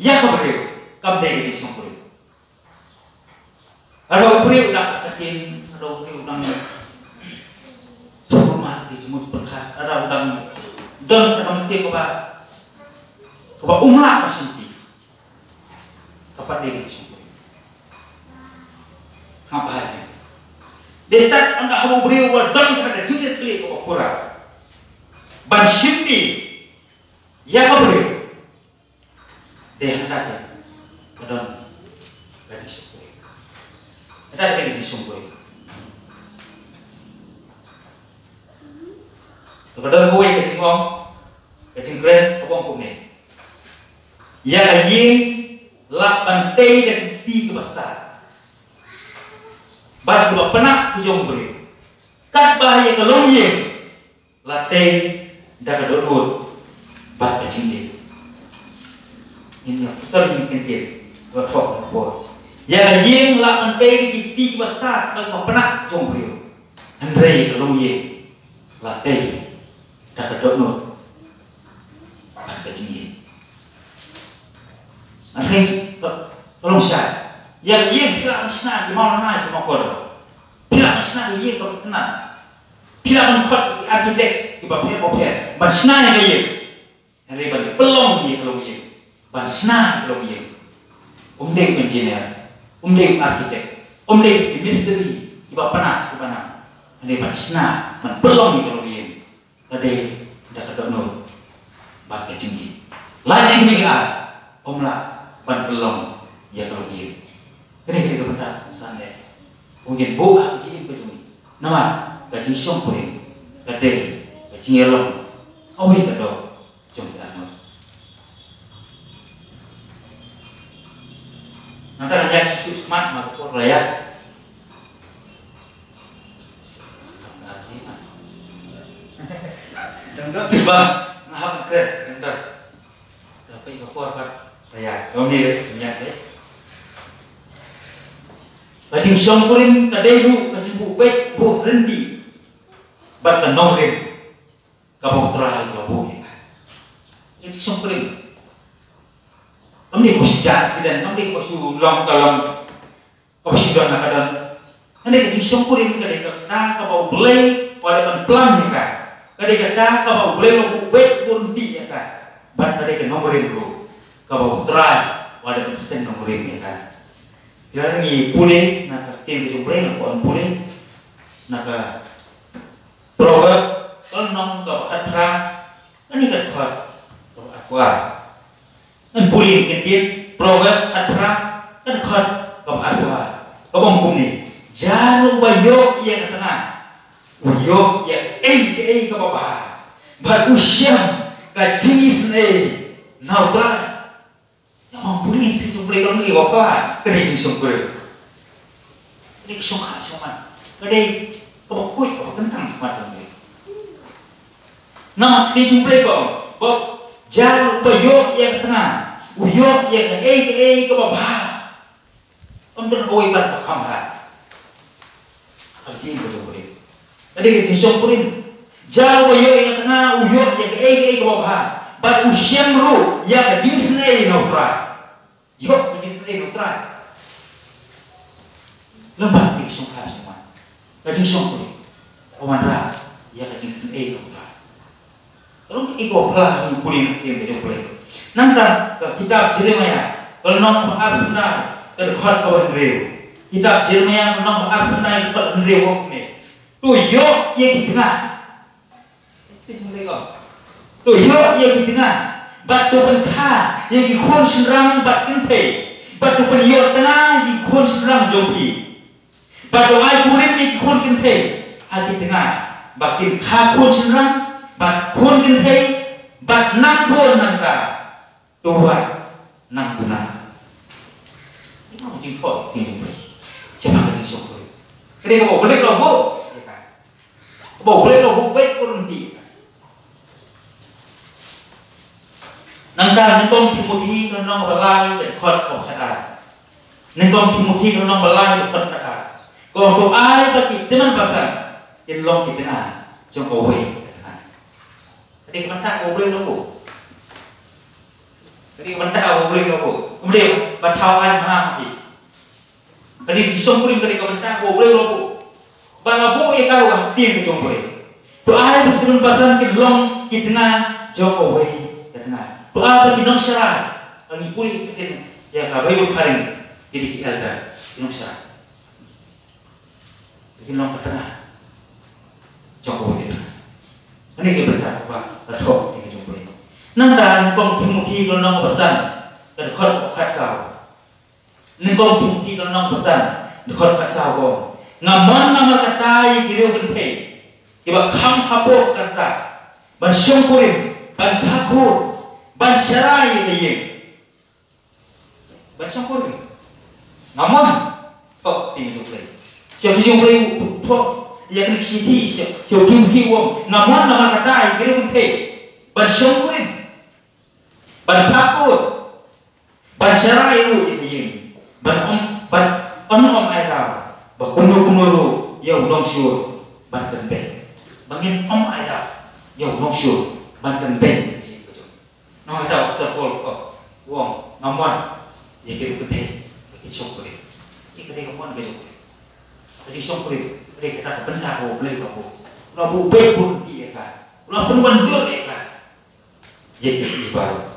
ïa ka briew, kam dei ka jingshongkurim. Lada u briew u dang ka ktien, lada u briew u dang sngewbha ki jingmut pyrkhat, lada u dang don ka mynsiem kaba, kaba um lah ban shim bynta, ka pat dei ka jingshongkurim. Sngap bha ïa kane. Dei tang haba u briew u don ka jingkitkhlieh kaba pura ban shim bynta ïa ka briew. Dei hangta te ka don ka jingshongkurim. Hangta te ka jingshongkurim. Te ka don kawei ka jingong, ka jingkren kaba ong kumne. Ïa ka ïing lah ban tei da ki kti kiba stad bad kiba pynah ki jong u briew. Katba ïa ka longïing la tei da ka dohnud bad ka jingïeit. Ngin ïa pyrshang ngin kyntiew, la thoh ka por. Ïa ka ïing lah ban tei da ki kti kiba stad bad kiba pynah jong u briew. Hynrei ka longïing la tei da ka dohnud bad ka jingïeit. Hynrei ka, ka long shai. Ïa ka ïing phi lah ban shna ki maw lanai ki maw kordor. Phi lah ban shna ka ïing kaba itynnad. Phi lah ban khot ki architect kiba pher ba pher ban shna ïa ka ïing. Hynrei ban pynlong ïa ka longïing, ban shna ïa ka longïing, um dei u engineer, um dei u architect, um dei ki mistri kiba pynah kiba nang. Hynrei ban shna, ban pynlong ïa ka longïing ka dei da ka dohnud bad ka jingïeit. Lait na kine ki ar, um lah ban pynlong ïa ka longïing. Kane ka dei ka bynta kaba ngi san leh. Ba ngin buh ha ka jingim ka jong ngi. Namar ka jingshongkurim ka dei ka jingïalong kawei ka doh jong ki arngut. Nangta ngan ïaid shuh shuh shakhmat namar ka por la ïaid. Dang dang sih, bang. Nga hap kren, dang dang. Ka peit ka por pat. Ïa, kawei ni leh, ngan ïaid leh. Ka jingshongkurim ka dei ruh ka jingbuh beit buh ryndih bad ka nongrim kaba U Trai u la buh ïa ka. Ka jingshongkurim kam dei kaba shu jia accident, kam dei kaba shu long ka long, kaba shu don la ka don. Hynrei ka jingshongkurim ka dei kata kaba U Blei u la dep ban plan ïa ka. Ka dei kata kaba U Blei u la buh beit buh ryndih ïa ka. Bad ka dei ka nongrim ruh kaba U Trai u la dep ban seng nongrim ïa ka. Ïa, ngi pule na ka ktien ka jong U Blei, ngi pule na ka Proverb, ka lynnong kaba khatphra, kane ka dkhot kaba arphew ar. Ngan pule ïa ka ktien Proverb khatphra, ka dkhot kaba arphew ar, kaba ong kumne: Jar uba ïoh ïa ka tnga u ïoh ïa kaei kaei kaba bha, bad u shem ka jingisynei na U Trai. Ïa, ma pule ïa ka ktien jong U Blei, ka long ïa ka ba, ka dei jingshongkurim. Ka dei ka shongkha shongman. Ka dei kaba khuid kaba kyntang ha khmat jong U Blei. Namar ka ktien jong U Blei ka ong ba, Jan uba ïoh ïa ka tnga u ïoh ïa kaei kaei kaba bha. Ym don kawei pat ba kham bha. Ka jing ka jong u. Ka dei ka jingshongkurim. Jan uba ïoh ïa ka tnga u ïoh ïa kaei kaei kaba bha. Bad u shem ruh ïa ka jingsnei na U Trai. Ïoh ka jingsnei na U Trai. Lem bad ka jingshongkha shongman, ka jingshongkurim ka wanrah ïa ka jingsnei na U Trai. Ka long kaei kaba phylla ha u pule na ka ktien ka jong U Blei. Nangta ka kitab Jeremaïah ka lynnong ba arphew khyndai ka dkhot kaba hynriew. Kitab Jeremaïah ka lynnong ba arphew khyndai ka dkhot hynriew ong kumne. To ïoh ïa ki tnga. Te jong lei ko. To ïoh ïa ki tnga bad to pynkha ïa ki khun shynrang bad kynthei bad to pynïoh tnga ïa ki khun shynrang jong phi. Bad to ai kurim ïa ki khun kynthei ha ki tnga ba kin kha khun shynrang bad khun kynthei bad nang bun nang ka. To wat nang guna. Ïa ka jingphoh ïa ki jingphoh. Sha ka jingshongkurim. Ka dei kaba U Blei u la buh. Ïa ka. Kaba U Blei u la buh beit u ryntih. Nangta nyngkong Timothi ka lynnong ba lai ka dkhot kaba khatar. Nyngkong Timothi ka lynnong ba lai ka dkhot khatar. Ko to ai ba ki tymmen basan kin long ki tnga jong kawei ka tnga. Ka dei ka bynta kaba U Blei u la buh. Ka dei ka bynta kaba U Blei u la buh. Kam dei ba thaw ai ma ha ma ki. Ka dei ka jingshongkurim ka dei ka bynta kaba U Blei u la buh. Ba la buh ïa ka ruh ha ktien ka jong U Blei. To ai ba ki tymmen basan kin long ki tnga jong kawei ka tnga. To ai ba ki nongsharai. Ba ngi pule ka ktien ïa ka Baibl phareng ki dei ki elder, ki nongsharai. Kin long ka tnga jong kawei ka tnga. Kane ka bynta kaba la thoh ïa ka jong U Blei. Nangta nyngkong Timothi ka lynnong ba san ka dkhot ba khatsaw. Nyngkong Timothi ka lynnong ba san ka dkhot khatsaw ka ong, nga mon namar kata ïa ki riew kynthei kiba kham hapoh ka rta ban shongkurim, ban kha khun, ban sharai ïa ka ïing. Ban shongkurim. Nga mon. Thoh ktien jong U Blei. Sha ktien jong U Blei u thoh ïa kane ka shithi sha, sha u Timothi u ong, nga mon namar kata ïa ki riew kynthei ban shongkurim, ban kha khun, ban sharai ruh ïa ka ïing, ban ym, ban ym, ym ai daw ba kumno kumno ruh ïa u nongshun ban kynbeiñ. Ba ngin ym ai daw ïa u nongshun ban kynbeiñ. Nangta u Apostol Paul u ong, nga mon ïa ki riew kynthei ba kin shongkurim. Ïa ka dei ka mon ka jong U Blei. Ka jingshongkurim ka dei kata ka bynta kaba U Blei u la buh. U la buh beit bun ïa ka. U la pynwandur ïa ka. Ïa ki baroh.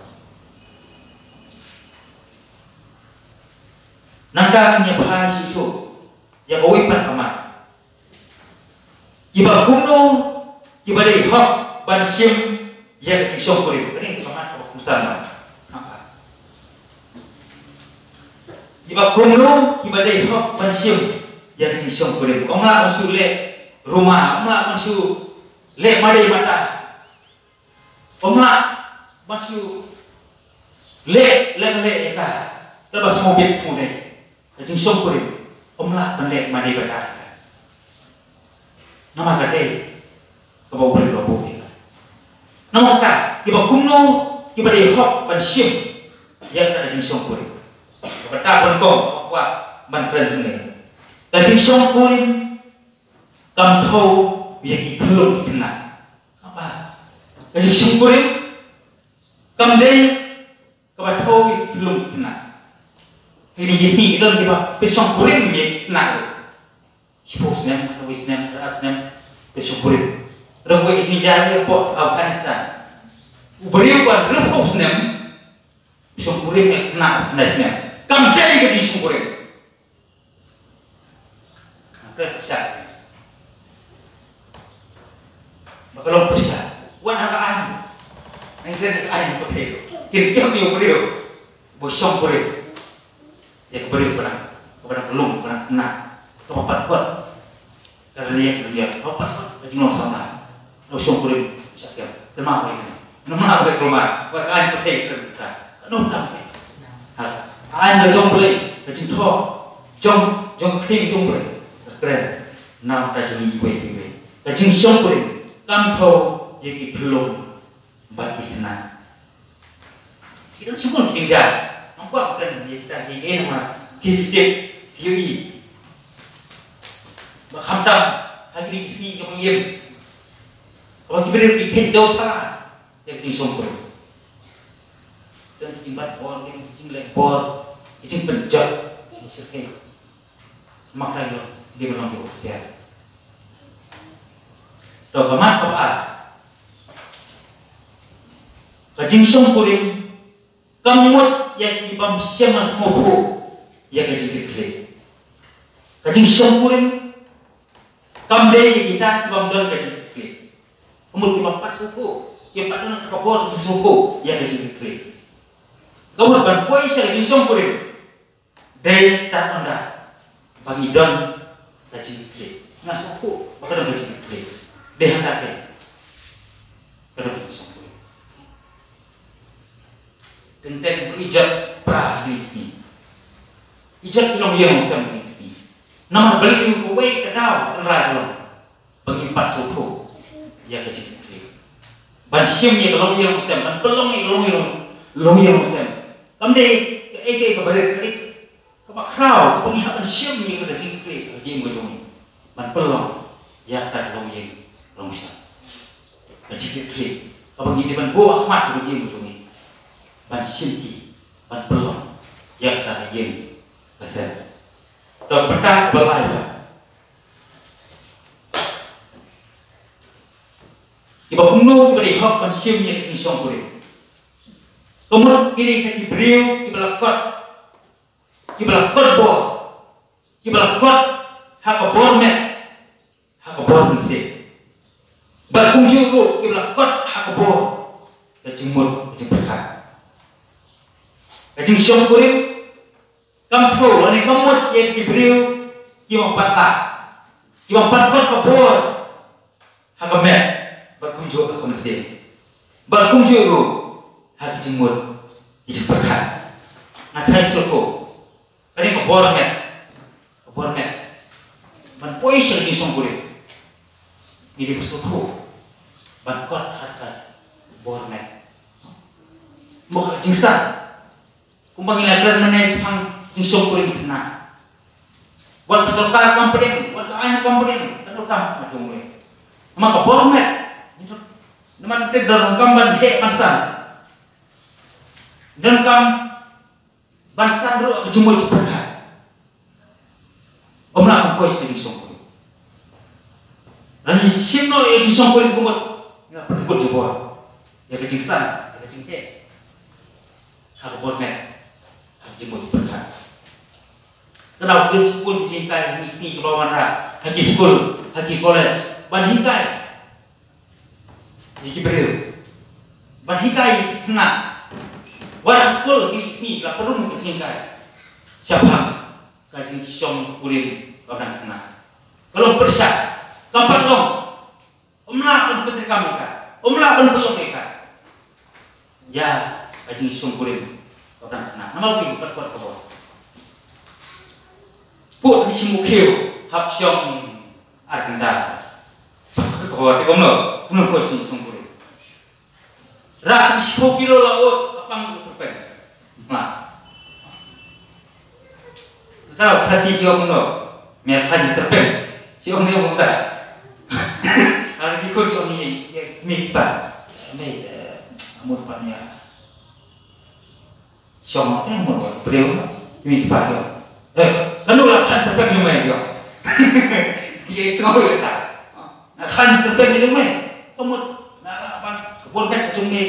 Nangta ngin ïa phai shuh shuh ïa kawei pat ka mat. Kiba kumno kiba dei hok ban shim ïa ka jingshongkurim. Kane ka mat kaba kongsan ma. Sngap bha. Kiba kumno kiba dei hok ban shim ïa ka jingshongkurim. Ym lah ban shu leh ruma, ym lah ban shu leh mardei mardar. Ym lah ban shu leh leh leh ïa ka kaba sngewbit sngewdei. Ka jingshongkurim ym lah ban leh mardei mardar. Namar ka dei kaba U Blei u la buh ïa ka. Namar kata kiba kumno kiba dei hok ban shim ïa ka jingshongkurim. Kaba ta ban kong kwah ban kren hangne. Ka jingshongkurim kam thew ïa ki khyllung ki khynnah. Sngap bha. Ka jingshongkurim kam dei kaba thew ïa ki khyllung ki khynnah. Hynrei ki sngi ki don kiba pynshongkurim ïa ki khynnah ruh. Shiphew snem, hynriew snem, hynriew snem, pynshongkurim. Ruh wei ka jingjia hapoh Afghanistan. U briew ba hynriewphew snem pynshongkurim ïa ka khynnah khyndai snem. Kam dei ka jingshongkurim. Ka pyrshah. Ba ka long pyrshah. Wan ha ka aiñ. Ngi kren ha ka aiñ pyrshah. Kin kiam ïa u briew ba shongkurim ïa ka briew ba dang, ba dang lung, ba dang khynnah. Kaba pat kot. Ka rynïeng, ka rynïeng. Kaba pat kot ka jinglong samla. Ka shongkurim sha kiam. Kynmaw ïa kane. Namar ba ka kulmar, wat ka aiñ pyrthei ka kren kita. Ka nongtam ka. Ha, ka aiñ ka jong U Blei, ka jingthoh jong, jong ka ktien jong U Blei ka kren na ka bynta jong ngi iwei pa iwei. Ka jingshongkurim kam thew ïa ki khyllung bad ki khynnah. Ki don shibun ki jingjia. Ngam kwah ban kren ïa kita kiei kiei namar phi tip, phi ïohi ba khamtam ha kine ki sngi kiba ngi im, kaba ki briew ki pyndonkam ïa ka jingshongkurim. Don ki jingbat bor, ki jingleh bor, ki jingpynjot, ki jingshyrkhei. Makai long, dei ban long kiba kusiar. To, ka mat kaba ar, ka jingshongkurim kam mut ïa ki bym shym la sngewthuh ïa ka jingkitkhlieh. Ka jingshongkurim kam dei ïa kita ki bym don ka jingkitkhlieh. Ka mut ki bym pat sngewthuh, ki bym pat don ka bor ka jingsngewthuh ïa ka jingkitkhlieh. Ka mut ban poi sha ka jingshongkurim, dei tad ynda ba ngi don ka jingkitkhlieh. Nga sngewthuh ba ka don ka jingkitkhlieh. Dei hangta te ka don ka jingshongkurim. Teng teng ba ngi jot pra ha kine ki sngi. Ngi jot ki longïing longsem ha kine ki sngi. Namar balei, kawei ka daw tynrai ka long ba ngim pat sngewthuh ïa ka jingkitkhlieh. Ban shim ïa ka longïing longsem, ban pynlong ïa ka longïing long, longïing longsem, kam dei kaei kaei kaba rit, ka dei kaba khraw kaba ngi hap ban shim ïa ka jingkitkhlieh ha ka jingim ka jong ngi. Ban pynlong ïa ka longïing longsem, ka jingkitkhlieh kaba ngi dei ban buh ha khmat ka jingim ka jong ngi. Ban shim ki, ban pynlong ïa ka ïing ka sem. To, bynta ba lai ba kiba kumno kiba dei hok ban shim ïa ka jingshongkurim. Ka mut ki dei ki briew kiba la kot, kiba la kot bor, kiba la kot ha ka bor met, ha ka bor mynsiem. Bad kumjuh ruh kiba la kot ha ka bor ka jingmut ka jingpyrkhat. Ka jingshongkurim kam thew lane kam mut ïa ki briew kiba ym pat lah, kiba ym pat kot ka bor ha ka met, bad kumjuh ha ka mynsiem, bad kumjuh ruh ha ki jingmut ki jingpyrkhat. Nga sa ïohsngew ka dei ka bor met, ka bor met ban poi sha ka jingshongkurim. Ngi dei ban sngewthuh ban kot ha ka bor met. Mo ka jingsan kumba ngi la kren mynne shaphang jingshongkurim khynnah. Wat ka sorkar kam pdiang, wat ka aiñ kam pdiang, kan tam ma jong ngi. Ma ka bor met, namar te donkam ban heh ban san, donkam ban san ruh ka jingmut jingpyrkhat. Ym lah ban poi sha ka jingshongkurim. Lada ngi shim noh ïa ka jingshongkurim kumta, ngi la pynkut jubor ïa ka jingsan, ïa ka jingheh ha ka bor met, ha ka jingmut jingpyrkhat. Ka dei ban pynshai ki jinghikai ha ki sngi kiba wanrah ha ki skul, ha ki college, ban hikai ïa ki briew, ban hikai ïa ki khynnah. Wat ha skul ha ki sngi la pynrung ka jinghikai shaphang ka jingshongkurim ka bneng khynnah. Ka long pyrshah, ka pat long. Ym lah ban pyntreikam ïa ka, ym lah ban pynlong ïa ka. Ïa ka jingshongkurim ka bneng khynnah. Namar ki kat kat ka bor. Put ha shim u khiew hap shong ar kynta. Ka bor te kumno, kumno ka jingshongkurim. Rah shiphew kilo la ut, ka pang u tyrpeng. Nga. Ka Khasi ki ong kumno? Me khlaiñ tyrpeng. Shu ong ne ong ta. Ar ki khun ki ong ne, ïa, me pa. Me, eh, amut pa ne. Shong te mo briew. Me pa ki ong. Eh, kano la khlaiñ tyrpeng jong me ki ong. Shi sngew ïa ta. Nga khlaiñ tyrpeng jong me. Ka mut nga lah ban, ka bor met ka jong me,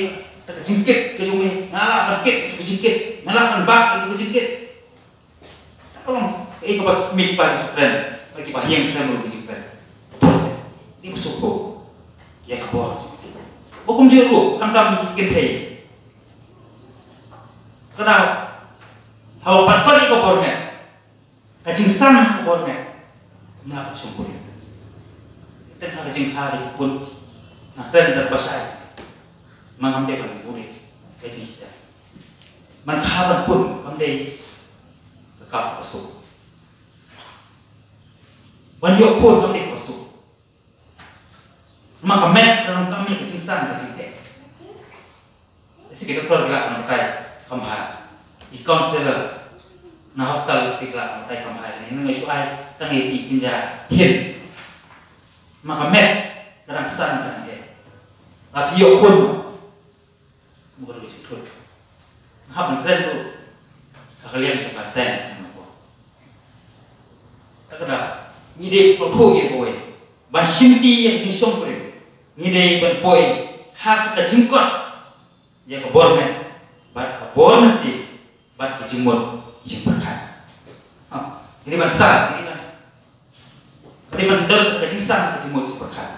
ka jingkit ka jong me, nga lah ban kit ka jingkit, nga lah ban bah ka jingkit. Ka long kaei kaba me pa ki kren, ba kiba ïeng sem ruh ki kren. Ka bor met. Ngi sngewthuh ïa ka bor. Ba kumjuh ruh khamtam ki kynthei. Ka dei haba pat ka dei ka bor met. Ka jingsan ha ka bor met. Ym lah ban shongkurim. Tang ha ka jingkha ka jingpun. Nga kren da kaba shai. Ma ngam dei ban buhrieh ka jingshisha. Ban kha ban pun kam dei ka kap ka suk. Ban ïoh pun kam dei ka suk. Ma ka met ka long kam ïa ka jingsan ka jingteh. Shi ki doktor ki la pynbatai Kham bha. I counselor na hostel i Sikla, Matai, kham bha. Ni nang shu ai tang ïa phi kynja hin. Ma ka met ka dang san ka dang eh. La phi ïoh khun. Mo ka dang shu thut. Hap ban kren tu. Ha ka liang jong ka science mo ko. Ta ka da. Ngi dei sngewthuh ïa kawei. Ban shimti ïa ka jingshongkurim, ngi dei ban poi ha ka jingkot ïa ka bor met bad ka bor mynsiem bad ka jingmut jingpyrkhat. Ha, ngi dei ban sah, ngi dei ban, ngi dei ban don ka jingsang ka jingmut jingpyrkhat.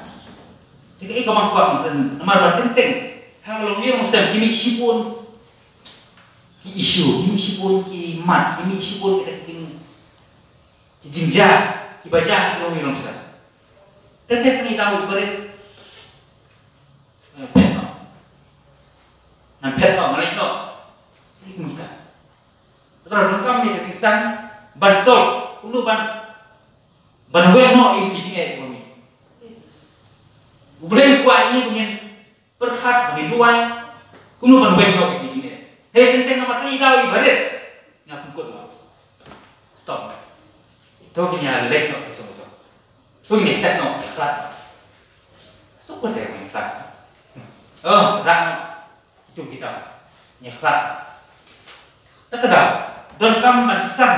Te kaei kaba nga kwah ban, namar ba teng teng ha ka longïing longsem ki mih shibun ki issue, ki mih shibun ki mat, ki mih shibun ki jing, ki jingjia kiba jia ha ka longïing longsem. Te te ngi dang u barit. Phet noh. Nang phet noh, nang leit noh. Ni kumta. Te ka donkam ïa ka jingsang ban solve, kumno ban, ban weng noh ïa ki jingeh ba mih. U Blei u kwah ïa ngi ba ngin pyrkhat, ba ngin duwai, kumno ban weng noh ïa ki jingeh. Hei, teng teng namar i dei i barit. Nga pynkhot noh. Stop. To ngin ïa leit noh ka jong ka jong. To ngin ïa phet noh, ïa khlad. Suk ba dei ïa khlad. Oh, rah noh. Jong kita. Ïa khlad. Ta ka daw, donkam ban san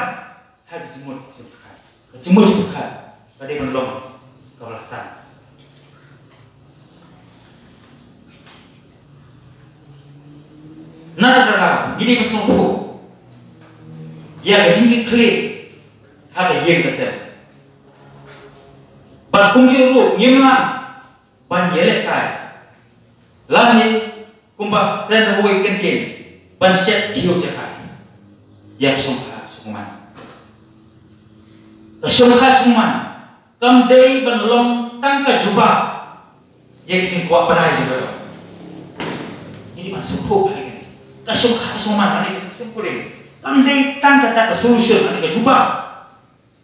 ha ka jingmut jingpyrkhat. Ka jingmut jingpyrkhat ka dei ban long kaba la san. Na ka daw ngi dei ban sngewthuh ïa ka jingkitkhlieh ha ka ïing ka sem. Bad kumjuh ruh ngim lah ban ïalehkai lane kumba kren ha kawei ka kyntien ban shet khiew jaka ïa ka shongkha shongman. Ka shongkha shongman kam dei ban long tang ka jubab ïa ka jingkwah brai jong ka doh. Ngi dei ban sngewthuh ha kane. Ka shongkha shongman lane ka jingshongkurim kam dei tang kata ka solution lane ka jubab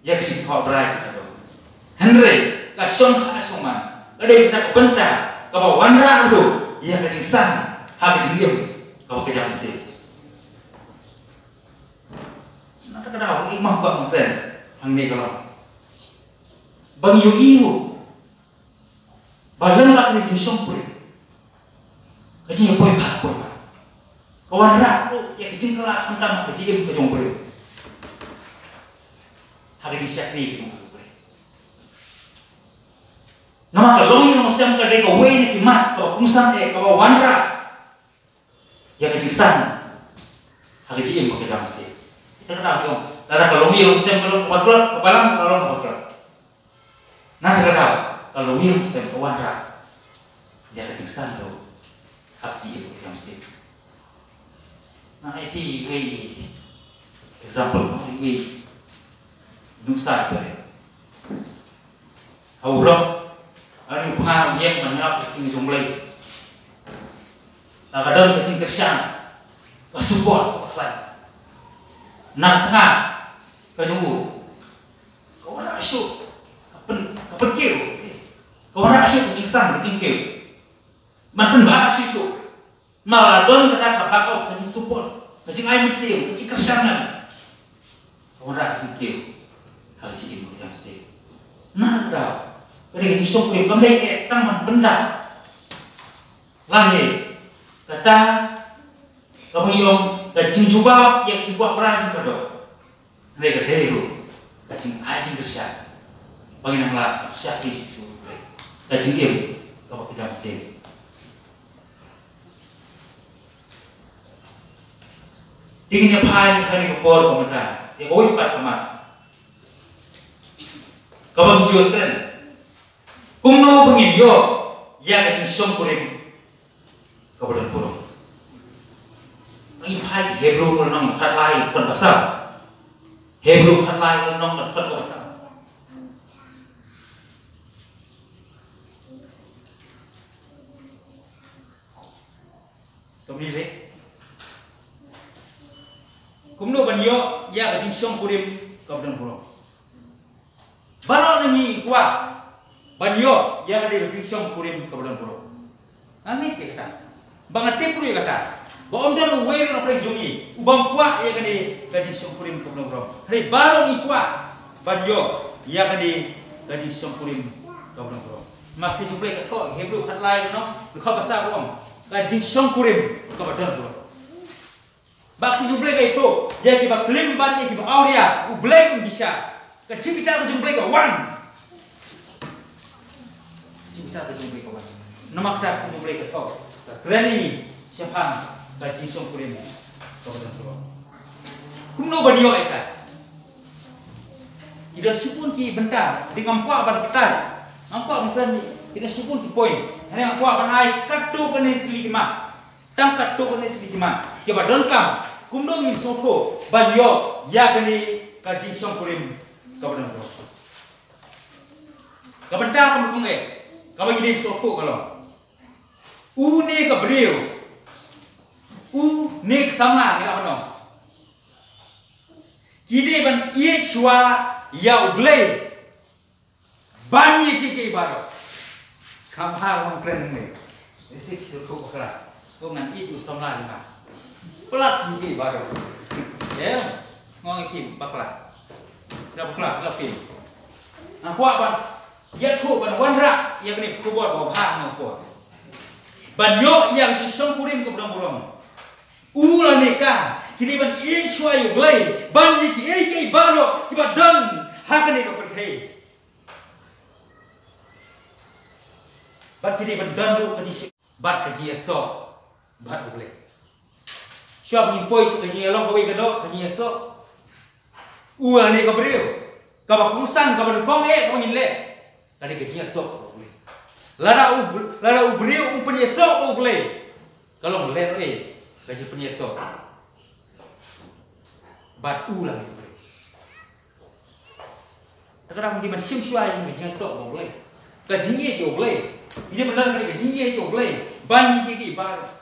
ïa ka jingkwah brai jong ka doh. Hynrei ka shongkha shongman ka dei kata ka bynta kaba wanrah ruh ïa ka jingsang ha ka jingim kaba ka jam shisien. Na kata ka daw i mah ba mah kren hangne ka long ba ngi ïohi ruh ba lem bad ka jingshongkurim, ka jingïapoi phah poi phah ka wanrah ruh ïa ka jingkylla khamtam ha ka jingim ka jong u briew, ha ka jingshakri ka jong u briew. Namar ka longïing longsem ka dei kawei na ki mat kaba kongsan eh kaba wanrah ïa ka jingsang ha ka jingim ba ka jam shisien. Ïa kata ka daw, lada ka longïing longsem ka long kaba tlot, ka balang ka long kaba tlot. Na kata ka daw ka longïing longsem ka wanrah ïa ka jingsang ruh ha ka jingim ba ka jam shisien. Nang ai phi iwei i example, no, iwei i nuksa iwei. Ha u lok, ha u phah u ïeng ban ïarap ïa ka ktien jong U Blei. La ka don ka jingkyrshan, ka support, ka khlaiñ. Na ka tnga ka jong u, ka wanrah shuh ka pyn, ka pynkiew. Ka wanrah shuh ka jingsang, ka jingkiew. Ban pynbha shuh shuh. Namar la don kata ka backup, ka jingsupport, ka jingai mynsiem, ka jingkyrshan. Ka wanrah ka jingkiew ha ka jingim ka jam shisien. Na ka daw ka dei ka jingshongkurim, kam dei eh tang ban pyndap. Lane kata kaba ngi ong ka jingjubab ïa ka jingkwah brai jong ka doh. Hynrei ka dei ruh ka jingai jingkyrshan ba ngin nang lah ban shakri shuh shuh ïa ka jingim kaba ka jam shisien. Te ngin ïa phai ha kane ka por ka mynta ïa kawei pat ka mat kaba ngi ju kren. Kumno ba ngin ïoh ïa ka jingshongkurim kaba don burom. Ngi phai Hebru ka lynnong khatlai dkhot ba saw. Hebru khatlai ka lynnong dkhot ba saw. Kumne leh. Kumno ban ïoh ïa ka jingshongkurim kaba don burom. Baroh na ngi ngi kwah ban ïoh ïa ka dei ka jingshongkurim kaba don burom. Nga ngeit ïa kata. Ba nga tip ruh ïa kata. Ba ym don uwei ruh na pdeng jong ngi u bym kwah ïa kane ka jingshongkurim kaba don burom. Hynrei baroh ngi kwah ban ïoh ïa kane ka jingshongkurim kaba don burom. Namar ka ktien jong U Blei ka thoh, Hebru khatlai, no, dkhot ba saw ruh, ka jingshongkurim kaba don burom. Ba ka ktien jong U Blei ka ïathuh ïa kiba klim bad ïa kiba awria U Blei un bishar. Ka jingbitar ka jong U Blei ka wan. Ka jingbitar ka jong U Blei ka wan. Namar kata ka ktien jong U Blei ka thoh, ka kren ïa ngi shaphang ka jingshongkurim kaba don burom. Kumno ban ïoh ïa ka? Ki don shibun ki bynta, te ngam kwah ban kyntait, ngam kwah ban kren, ki don shibun ki point. Hynrei ngam kwah ban ai katto katne tylli ki mat. Tang katto katne tylli ki mat kiba donkam, kumno ngin sngewthuh ban ïoh ïa kane ka jingshongkurim kaba don burom. Ka bynta kaba nyngkong eh, kaba ngi dei ban sngewthuh ka long, une ka briew, une ka samla, ngi lah ban ong, ki dei ban ïeit shuwa ïa U Blei ban ïa kiei kiei baroh. Sngap bha, wan kren ne. Ese ki sngewthuh bakla. Ko ngan ïeit u samla jong nga. Palat ïa kiei baroh. Em, ong ïa ki bakla. Ka bakla, ka phi. Nga kwah ban ïathuh, ban wanrah ïa kane ka khubor ba bha, nga kwah ban ïoh ïa ka jingshongkurim kaba don burom. U lane ka, ki dei ban ïeit shuwa ïa U Blei ban ïa kiei kiei baroh kiba don ha kane ka pyrthei. Bad ki dei ban don ruh ka jingïasoh bad ka jingïasoh bad U Blei. Shuwa ba ngin poi sha ka jingïalong kawei ka doh, ka jingïasoh, u lane ka briew, kaba kongsan, kaba nyngkong eh kaba ngin leh, ka dei ka jingïasoh bad U Blei. Lada u, lada u briew u pynïasoh bad U Blei, ka long lehnohei ka jingpynïasoh bad u lane U Blei. Te ka dang ngi ban shim shuwa ïa ka jingïasoh bad U Blei, ka jingïeit ïa U Blei. Ngi dei ban don ka jingïeit ïa U Blei ban ïa kiei kiei baroh.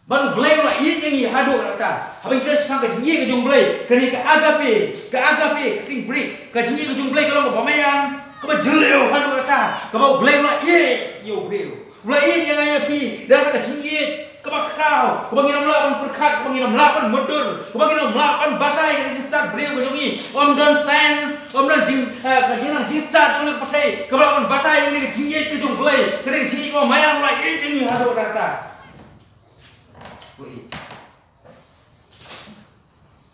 Bad U Blei u la ïeit ïa ngi haduh katta. Haba ngi trei shaphang ka jingïeit ka jong U Blei, kane ka agape, ka agape, ka ktien Greek, ka jingïeit ka jong U Blei ka long kaba maïan, kaba jylliew haduh katta, kaba U Blei u la ïeit ïa U Blei. U la ïeit ïa nga ïa phi da ka jingïeit kaba khraw, kaba ngin ym lah ban pyrkhat, kaba ngin ym lah ban mutdur, kaba ngin ym lah ban batai ïa ka jingstad briew ka jong ngi. Ym don science, ym don jing, eh, ka jingnang jingstad jong ngi ka pyrthei kaba lah ban batai ïa ka jingïeit ka jong U Blei, ka jingïeit kaba maïan, U la ïeit ïa ngi haduh katta.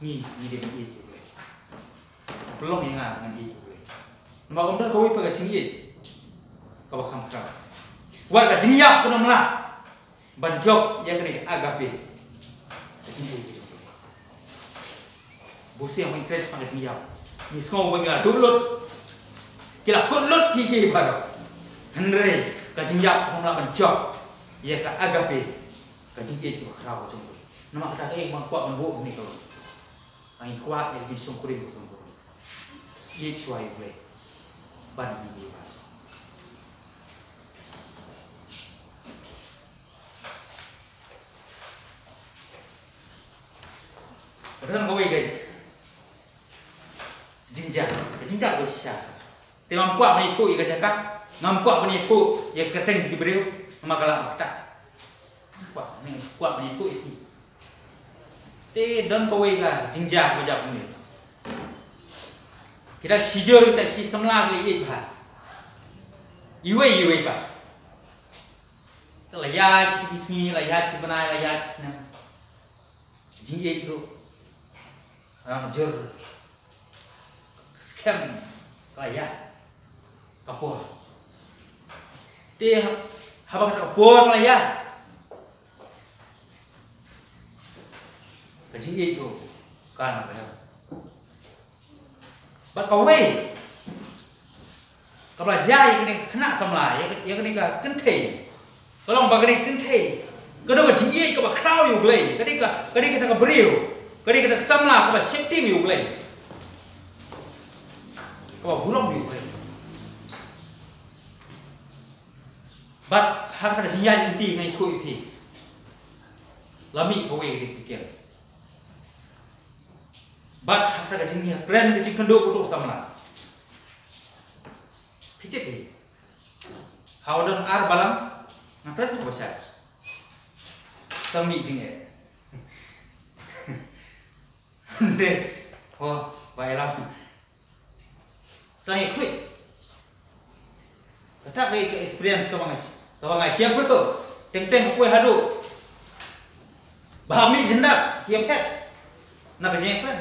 Ngi, ngi dei ban ïeit ïa U Blei. Pynlong ïa nga ngan ïeit ïa U Blei. Namar ym don kawei pat ka jingïeit kaba kham khraw. Wat ka jingïap ka ym lah ban jop ïa kane ka agape, ka jingïeit ïa U Blei. Bunsien ba ngi trei shaphang ka jingïap, ngi sngew ba ngi la duh lut, ki la kut lut kiei kiei baroh. Hynrei ka jingïap ka ym lah ban jop ïa ka agape, ka jingïeit kaba khraw ka jong U Blei. Namar kata kaei kaba nga kwah ban buh hangne ka long, ngi kwah ïa ka jingshongkurim kaba khraw, ïeit shuwa ïa U Blei ban ïa kiei kiei baroh. Ka don kawei ka jingjia, ka jingjia kaba shisha. Te ngam kwah ban ïathuh ïa ka jaka, ngam kwah ban ïathuh ïa ka kyrteng jong ki briew, namar ka lah ba kata. Ngam kwah, ngam kwah ban ïathuh ïa ki. Te don kawei ka jingjia kaba jia kumne. Kita ki shijur, kita ki samla ki la ïeit bha iwei ïa iwei pat. Te la ïaid kita ki sngi, la ïaid ki bnai, la ïaid ki snem. Jingïeit ruh, ah, jur. Skhem ka la ïaid ka por. Te ha-, haba kata ka por ka la ïaid, ka jingïeit ruh ka nang ka ïaid. Bad kawei kaba la jia ïa kane ka khynnah samla, ïa, ïa kane ka kynthei, ka long ba kane ka kynthei ka don ka jingïeit kaba khraw ïa U Blei. Ka dei ka, ka dei kata ka briew, ka dei kata ka samla kaba sheptieng ïa U Blei, kaba burom ïa U Blei. Bad ha kata ka jingïaid lynti, ngan ïathuh ïa phi, la mih kawei ka dei ka kyrkiang. Bad ha kata ka jingïakren ka jingkynduh ka samla, phi tip hi, ha u don ar balang, ngan kren kaba shai. Sa mih jingeh. Nde. Oh, ba ïalam. Sa ïa khuid. Kata ka, ka experience kaba nga, kaba nga share bro. Teng teng poi haduh ba mih jyndat ki ïa phet na ka jingkren.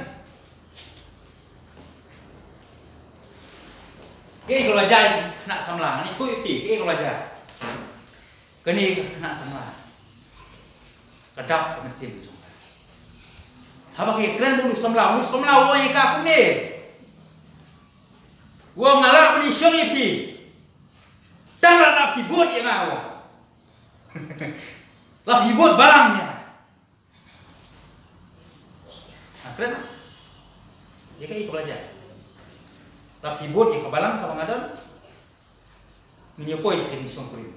Kaei ka la jia ïa ka khynnah samla, ngan ïathuh ïa phi kaei ka la jia. Kane ka khynnah samla ka dap ka mynsiem jong ka. Haba ka kren bad u samla, u samla u ong ïa ka kumne. U ong nga lah ban ïashong ïa phi. Tang lada phi bud ïa nga, u ong. Lada phi bud balang ïa nga. Ha, kren. Ïa kaei kaba la jia. Lada phi bud ïa ka balang kaba nga don, ngin ïa poi sha ka jingshongkurim.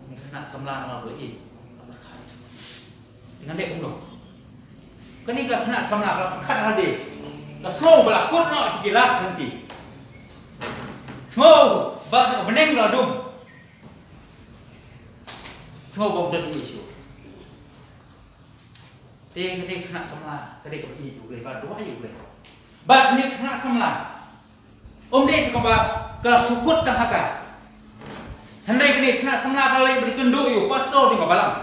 Kane ka khynnah samla namar ba la ïeit, la pyrkhat. Te ngan leh kumno? Kane ka khynnah samla ka la pyrkhat hangne. Ka sngew ba la kut noh ïa ki lad lynti. Sngew ba ka bneng la dum. Sngew ba u don ïa u shuh. Te kane ka khynnah samla ka dei kaba ïeit ïa U Blei, ka duwai ïa U Blei. Bad kane ka khynnah samla, ym dei tang kaba ka la shu kut tang ha ka. Hynrei kane ka khynnah samla ka la leit ban ïakynduh ïa u pastor jong ka balang.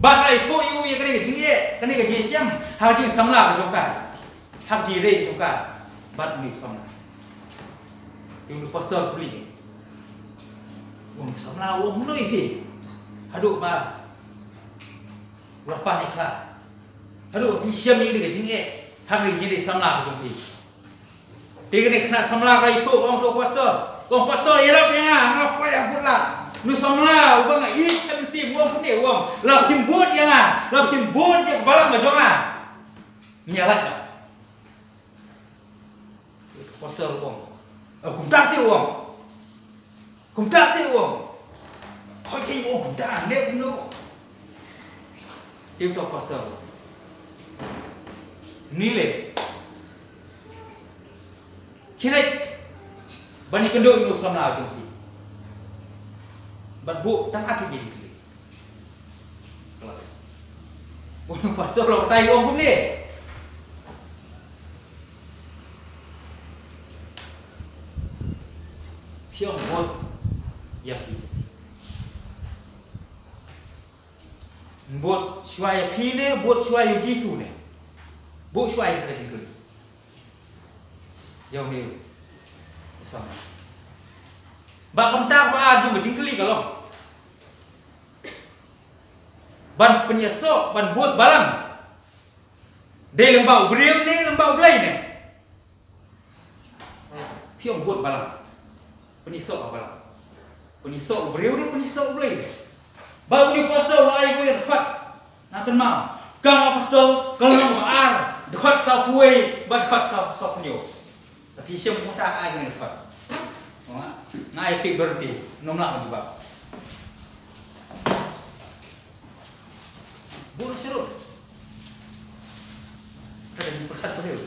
Bad ka la ïathuh ïa u ïa kane ka jingeh, kane ka jingshem ha ka jingsamla ka jong ka, ha ka jingïadei ka jong ka bad une u samla. Te une u pastor u kylli, une u samla u ong kumno ïa phi haduh ba u la pan ïa ka. Haduh phi shem ïa kane ka jingeh ha kane ka jingdei samla ka jong phi. Te kane ka khynnah samla ka la ïathuh, ka ong to pastor, ka ong, pastor, ïarap ïa nga, nga poi ha kut lad. Une u samla uba nga ïeit ha mynsiem u ong kumne, u ong, lada phim bud ïa nga, lada phim bud ïa ka balang ka jong nga, ngin ïa lait noh. Pastor u ong, eh, kumta seh, u ong. Kumta seh, u ong. Hooid, kein u ong kumta, leh kumno. Te uto u pastor, ngi leh, khie leit ban ïakynduh ïa une u samla jong phi bad buh tang artylli ki jingkylli. Une u pastor u la batai, u ong kumne, phi ong bud ïa phi. Bud shuwa ïa phi ne bud shuwa ïa u Jisu ne? Bud shuwa ïa kata ka jingkylli. Ïa une u samla. Bad kumta kaba ar jong ka jingkylli ka long, ban pynïasoh ban bud balang, dei lyngba u briew ne lyngba U Blei ne? Phi ong bud balang. Pynïasoh ka balang. Pynïasoh u briew ne pynïasoh U Blei ne? Bad une u pastor u la ai ïa ka dkhot. Nga kynmaw, Kam Apostol ka lynnong ba ar, dkhot sawphew wei bad dkhot saw, sawphew hynñiew. Lada phi shem kumta, ai kane ka dkhot. Nga, nga ai phi guarantee, ym lah ban jubab. Bun shuh. Ka dei pyrkhat briew.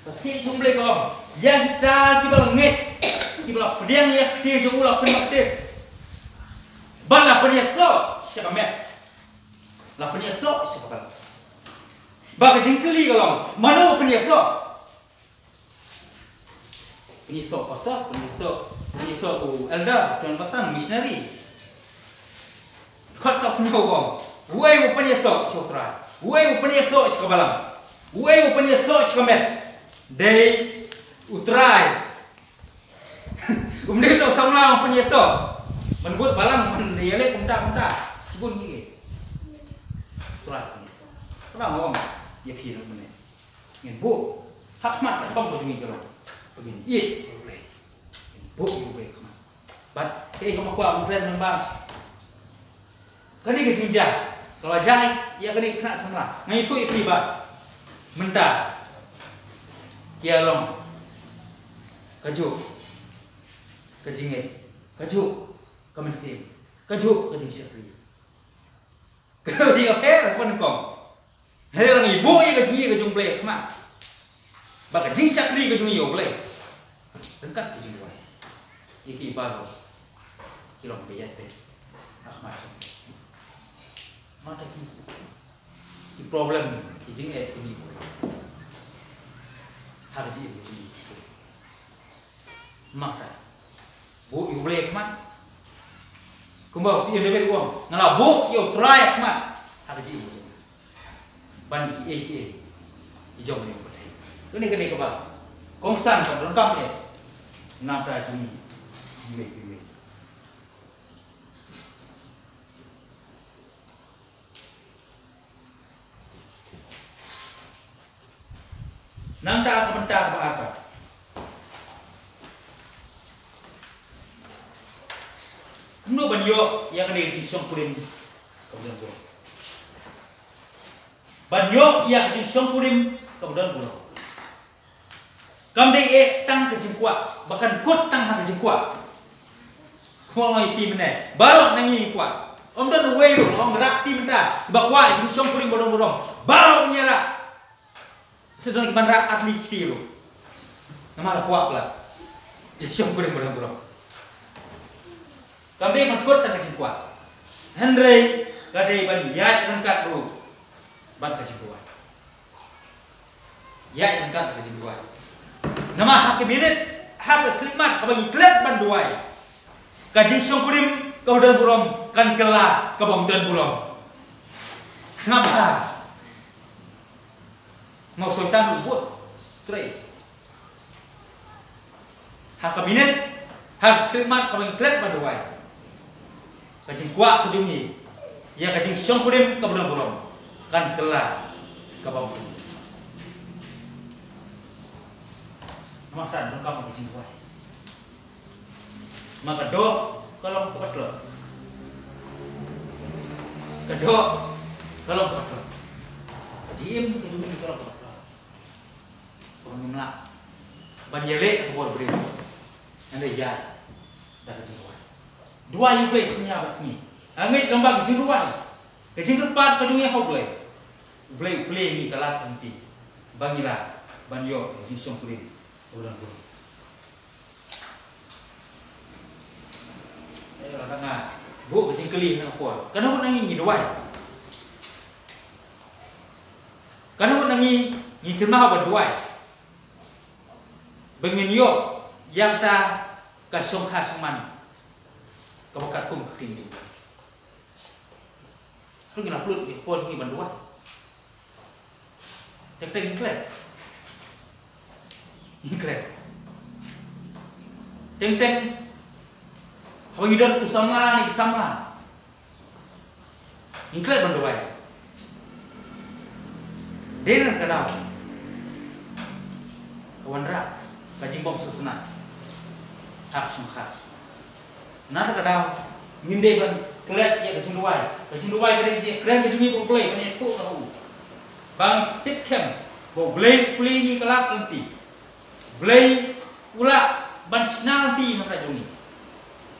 Ka ktien jong U Blei ka ong, ïa kita kiba la ngeit, kiba la pdiang ïa ka ktien jong u la pynbaptis, ba la pynïasoh sha ka met. La pynïasoh sha ka met. Bad ka jingkylli ka long, mano ba pynïasoh? Pynïasoh pastor, pynïasoh, pynïasoh u elder, tuan pastor, missionary. Dkhot sawphew hynñiew ka ong, uei uba pynïasoh sha U Trai, uei uba pynïasoh sha ka balang, uei uba pynïasoh sha ka met, dei U Trai. Ym dei uto u samla uba pynïasoh ban bud balang, ban ïaleh kumta kumta. Shibun ngi. U Trai pynïasoh. Kaba nga ong ïa phi na mynne, ngin buh ha khmat ka thong ka jong ngi ka long ba ngin ïeit ïa U Blei. Ngin buh ïa U Blei ha khmat. Bad kaei kaba nga kwah ban kren lyngba kane ka jingjia, ka la jia ïa kane ka khynnah samla. Nga ïathuh ïa phi ba mynta ki ïa long kajuh ka jingngeit, kajuh ka mynsiem, kajuh ka jingshakri. Ka long jingïapher ha kaba nyngkong. Hynrei lada ngi buh ïa ka jingïeit ka jong U Blei ha khmat, bad ka jingshakri ka jong ngi ïa U Blei ryngkat ka jingduwai, Ki baroh ki long beit beit. Ah, ma ta ki, ma ta ki, ki problem, ki jingeh ki ni. Ha ka jingim ki jingim. Ma ta. Buh ïa U Blei ha khmat. Kumba u Syiem David u ong, nga la buh ïa U Trai ha khmat. Ha ka jingim ki jingim. Ban ïa kiei kiei ki jong ngi. Kane ka dei kaba kongsan kaba donkam eh. Nangta jong ngi iwei pa iwei. Nangta ka bynta kaba ar pat. Kumno ban ïoh ïa kane ka jingshongkurim kaba don burom. Ban ïoh ïa ka jingshongkurim kaba don burom. Kam dei eh tang ka jingkwah, ba kan kut tang ha ka jingkwah. Kumba nga ong ïa phi mynne, baroh na ngi kwah. Ym don uwei ruh, ong rah phi mynta, ba kwah jingshongkurim ba don burom. Baroh ngi rah. Sa don ki ban rah ar tylli ki kti ruh. Namar la kwah palat jingshongkurim ba don burom. Kam dei ban kut tang ka jingkwah. Hynrei ka dei ban ïaid ryngkat ruh bad ka jingduwai. Ïaid ryngkat bad ka jingduwai. Namar ha ka minit, ha ka khyllipmat kaba ngi klet ban duwai, ka jingshongkurim kaba don burom kan kylla kaba ym don burom. Sngap bha. Nga u Soitan u bud. Trei. Ha ka minit, ha ka khyllipmat kaba ngi klet ban duwai, ka jingkwah ka jong ngi ïa ka jingshongkurim kaba don burom kan kylla kaba ym don. Namar sa donkam ka jingduwai. Ma ka doh ka long kaba tlot. Ka doh ka long kaba tlot. Ka jingim ka jong ngi ka long kaba tlot. Kaba ngim lah ban ïaleh da ka bor briew. Hynrei ïa da ka jingduwai. Duwai ïa U Blei synñia bad sngi. Nga ngeit lyngba ka jingduwai, ka jingkyrpad ka jong ngi ha U Blei, U Blei u plie ïa ngi ka lad ka lynti ba ngi lah ban ïoh ka jingshongkurim kaba don burom. Eh, lada nga buh ka jingkylli na ka por, katno ngut na ngi ngi duwai? Katno ngut na ngi ngi kynmaw ban duwai ba ngin ïoh ïa kata ka shongkha shongman kaba katkum ka ktien jong U Blei? Hato ngi la pynlut ïa ka por jong ngi ban duwai? Teng teng ngi klet. Ngi klet. Teng teng haba ngi don u samla ne ki samla, ngi klet ban duwai. Dei na ka daw ka wanrah ka jingbym sngewtynnat ha ka shongkha. Na kata ka daw ngim dei ban klet ïa ka jingduwai. Ka jingduwai ka dei ka jingkren ka jong ngi bad U Blei ban ïathuh ïa U. Ba ngi tip skhem ba U Blei u plie ïa ngi ka lad ka lynti. U Blei u lah ban shna lynti na ka jong ngi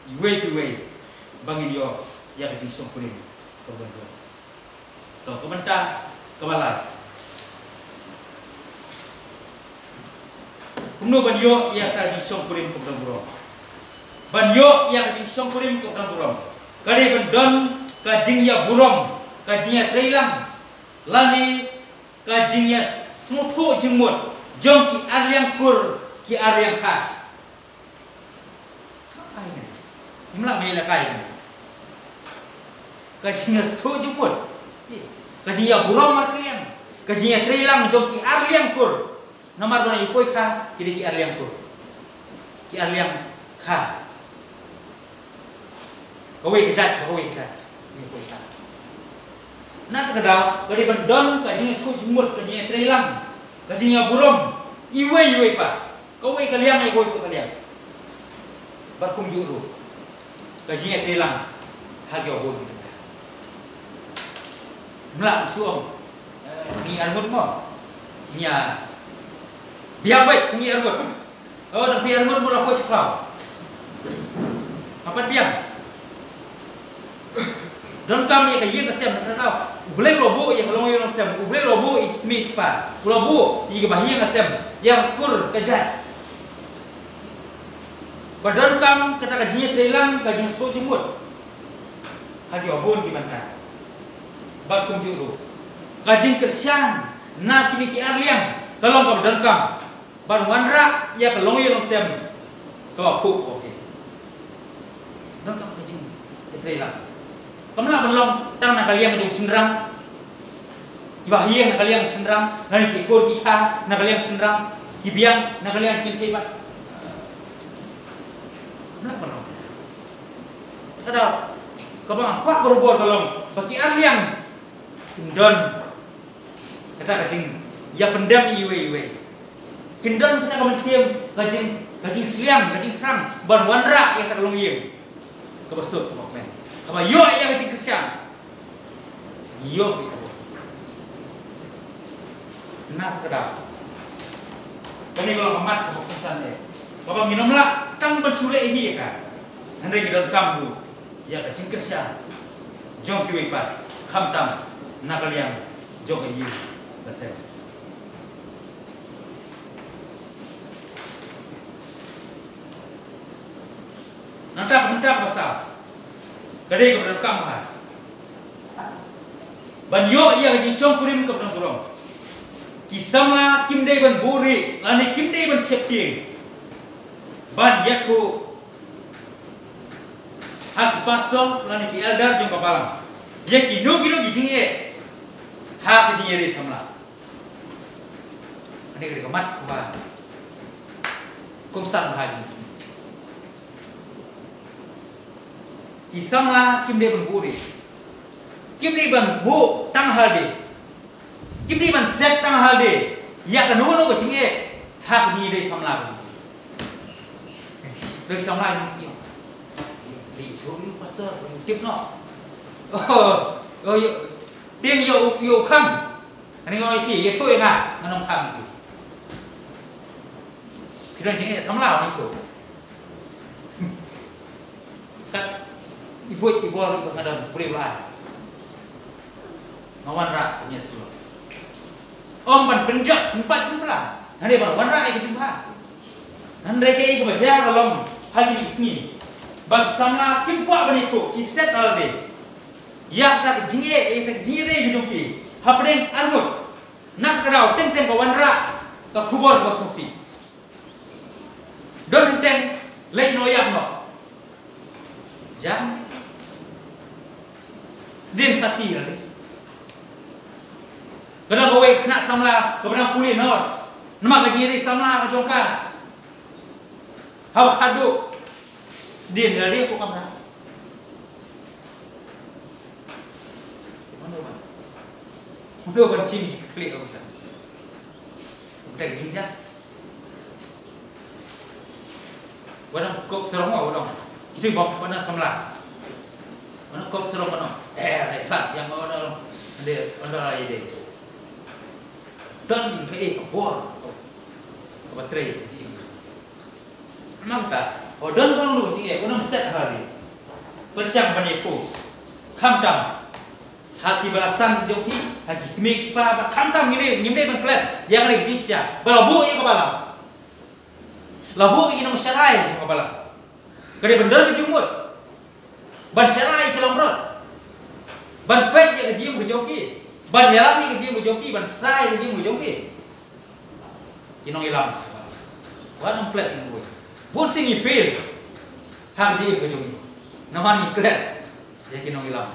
iwei pa iwei ba ngin ïoh ïa ka jingshongkurim kaba don burom. To, ka bynta kaba lai. Kumno ban ïoh ïa ka jingshongkurim kaba don burom? Ban ïoh ïa ka jingshongkurim kaba don burom, ka dei ban don ka jingïaburom, ka jingïatreilang, lane ka jingïasngewthuh jingmut jong ki arliang kur, ki arliang kha. Sngap ai kane. Ngim lah ban ïalehkai kane. Ka jingïasngewthuh jingmut, ka jingïaburom markylliang, ka jingïatreilang jong ki arliang kur. Namar ba na ki poi kha ki dei ki arliang kur, ki arliang kha. Kawei ka jait, kawei ka jait. Ngi poi kha. Na kata ka daw ka dei ban don ka jingïasngewthuh jingmut, ka jingïatreilang, ka jingïaburom iwei iwei pat. Kawei ka liang ïa kawei pat ka liang. Bad kumjuh ruh ka jingïatreilang ha kiwei pat ki bynta. Mlak shuh, eh, ngi arngut mo. Ngi ïa biang beit ngi arngut. Oh, dang phi arngut mut la khoi sha khlaw. Nga pat biang. Donkam ïa ka ïing ka sem na kata ka daw. U Blei u la buh ïa ka longïing longsem, U Blei u la buh ïa ki kmie ki kpa, u la buh ïa ka bahaïing hasem, ïa ka kur ka jait. Ba donkam kata ka jingïatreilang, ka jingsuk jingmut ha kiba bun ki bynta. Bad kumjuh ruh ka jingkyrshan na kine ki ar liang ka long kaba donkam ban wanrah ïa ka longïing longsem kaba phuh. Okay. Donkam ka jingïatreilang. Kam lah ban long tang na ka liang jong shynrang, kiba ha ïing na ka liang shynrang, na ki kur ki kha na ka liang shynrang, ki biang na ka liang ki kynthei bad. Kam lah ban long. Kata kaba nga kwah barabor ka long ba ki ar liang kin don kata ka jingïapyndem iwei iwei. Kin don kata ka mynsiem, ka jing, ka jingsliang, ka jingthrang ban wanrah ïa kata ka longïing kaba suk kaba kmen, kaba ïoh ïa ka jingkyrshan. Ïoh ïa kaba na ka daw. Kane ka long ka mat kaba kongsan eh, kaba ngin ym lah tang ban shu leh hi ïa ka. Hynrei ngi donkam ruh ïa ka jingkyrshan jong kiwei pat, khamtam na ka liang jong ka ïing ka sem. Nangta ka bynta kaba saw ka dei kaba donkam bha ban ïoh ïa ka jingshongkurim kaba don burom. Ki samla kim dei ban buhrieh lane kim dei ban sheptieng ban ïathuh ha ki pastor lane ki elder jong ka balang ïa kino kino ki jingeh ha ka jingïadei samla. Kane ka dei ka mat kaba kongsan bha ha kine ki sngi. Ki samla kim dei ban buhrieh, kim dei ban buh tang halade, kim dei ban set tang halade ïa kano kano ka jingeh ha ka jingïadei samla. Dei samla ïa kine ki sngi. Lei shuh ïa u pastor, ïa u tip noh. Oh, oh, ïa, tieng ïa u, ïa u khang. Ani ngoi ki, ïathuh ïa nga, ngan ong khang ïa ki. Ki don jingeh samla, ani tu. Kat i buit i bor i ba nga don briew lai. Nga wanrah ïa u Jisu. Ym ban pynjot, pynpat, pynpra. Hynrei ban wanrah ïa ka jingbha. Hynrei kaei kaba jia ka long ha kine ki sngi, ba ki samla kim kwah ban ïathuh, ki set halade ïa kata ka jingeh, ïa kata ka jingïadei ka jong ki hapdeng arngut. Na kata ka daw teng teng ka wanrah ka khubor kaba sngewsih. Don teng teng leit noh ïap noh. Jam. Sdien Khasi lade. Ka don kawei ka khynnah samla kaba dang pule nurse. Namar ka jingïadei samla ka jong ka, haba khatduh sdien lade, ko kamra. Mano ban, mano ban shim jingkylli ong ka. Ong ka jingjia. Wan ong kop sarong, wan ong. Itu bok wan ong samla. Wan ong kop sarong, wan ong. Eh, lai khlad ïa nga, wan ong. Ande, wan ong lai de. Don kaei ka bor kaba trei ka jingim. Namar kata, haba don kano kano ka jingeh, wan ong set halade. Pyrshang ban ïathuh. Khamtam ha kiba la san jong phi, ha ki kmie ki kpa, bad khamtam ngim dei, ngim dei ban klet ïa kane ka jingshisha ba la buh ïa ka balang. La buh ïa ki nongshakri jong ka balang. Ka dei ban don ka jingmut ban shakri ïa ki lynrot, ban peit ïa ka jingim ka jong ki, ban ïalam ïa ka jingim ka jong ki, ban ksa ïa ka jingim ka jong ki. Ki nongïalam, wat nym klet ïa u. Bun sien ngi fail ha ka jingim ka jong ngi namar ngi klet ïa ki nongïalam.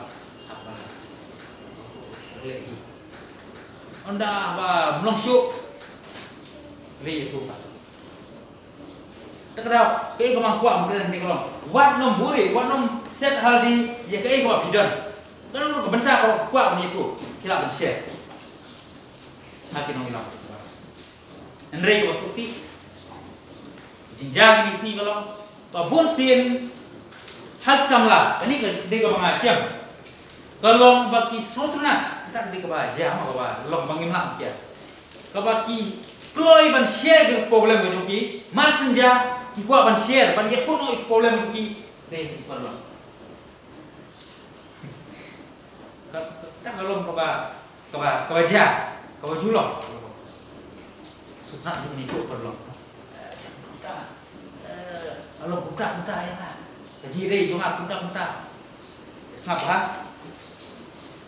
Ynda ba ym long shuh, leh ïa u. Te ka daw, kaei kaba nga kwah ban kren hangne ka long, wat nym buhrieh, wat nym set halade ïa kaei kaba phi don. Ka long ka bynta kaba kwah ban ïathuh, ki lah ban share ha ki nongïalam. Hynrei kaba sngewsih, ka jingjia kine ki sngi ka long ba bun sien ha ki samla, kane ka dei kaba nga shem, ka long ba ki sngewtynnat, kata ka dei kaba jia, kaba long ba ngim lah ban peit. Kaba ki kloi ban share ki problem ka jong ki, mar shen jia ki kwah ban share, ban ïathuh noh ïa ki problem ka jong ki, dei ki paralok. Ka, ka, ka long kaba, kaba, kaba jia, kaba ju long. Sngewtynnat jong ki paralok. Eh, Ka long kumta kumta ïa nga. Ka jingïadei jong nga kumta kumta. Sngap ha.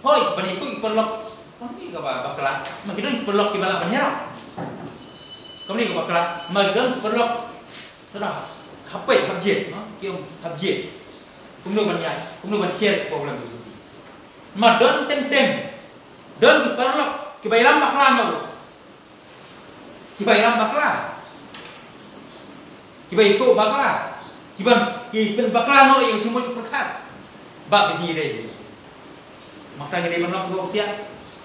Hoi, ban ïathuh ïa ki paralok. Kam dei kaba bakla. Ma ki don ki paralok kiba lah ban ïarap. Kam dei kaba bakla. Ma ki don ki paralok. Tara, hap peit, hap jied, no? Ki ong hap jied. Kumno ban ïa, kumno ban share problem jong ki. Ma don teng teng. Don ki paralok kiba ïalam bakla noh. Kiba ïalam bakla. Kiba ïathuh bakla. Kiba, ki pynbakla noh ïa ka jingmut jingpyrkhat. Ba ka jingïadei. Mynta ngi dei ban long kiba husiar.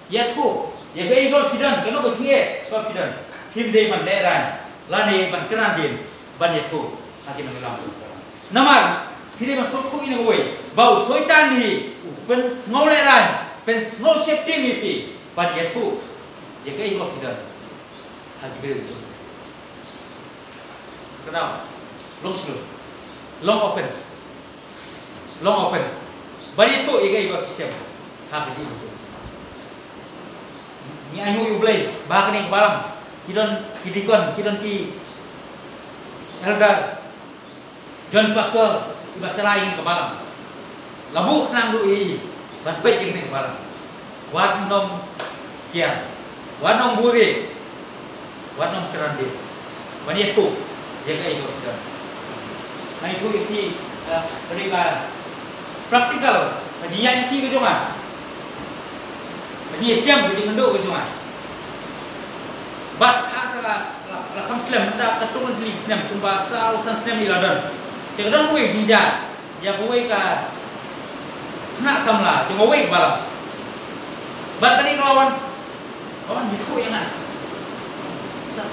Ïathuh ïa kaei ba phi don, kano ka jingeh ba phi don. Phim dei ban lehraiñ lane ban kynran dien ban ïathuh ha ki nongïalam. Namar phi dei ban sngewthuh ïa kawei ba u Soitan hi u pynsngew lehraiñ, pynsngew sheptieng ïa phi ban ïathuh ïa kaei ba phi don ha ki briew jong phi. Kynmaw, long shlur, long open. Long open. Ban ïathuh ïa kaei ba phi shem ha ka jingim jong phi. Ngi ainguh ïa U Blei ba kane ka balang ki don ki deacon, ki don ki elder, don pastor kiba shna ïa kane ka balang. La buh khnang ruh ïa i ban peit ïa kane ka balang. Wat nym kiar, wat nym buhrieh, wat nym kynran dien. Ban ïathuh ïa kaei ba phi don. Ngan ïathuh ïa phi, eh, ka dei ka practical, ka jingïaid lynti ka jong nga, ka jingïashem, ka jingkynduh ka jong nga. Bad ha ka la, la, la kham slem, mynta katto katne tylli ki snem, kumba saw san snem ïa la don. Te ka don kawei ka jingjia ïa kawei ka khynnah samla jong kawei ka balang. Bad kane ka la wan, la wan ïathuh ïa nga. Sir,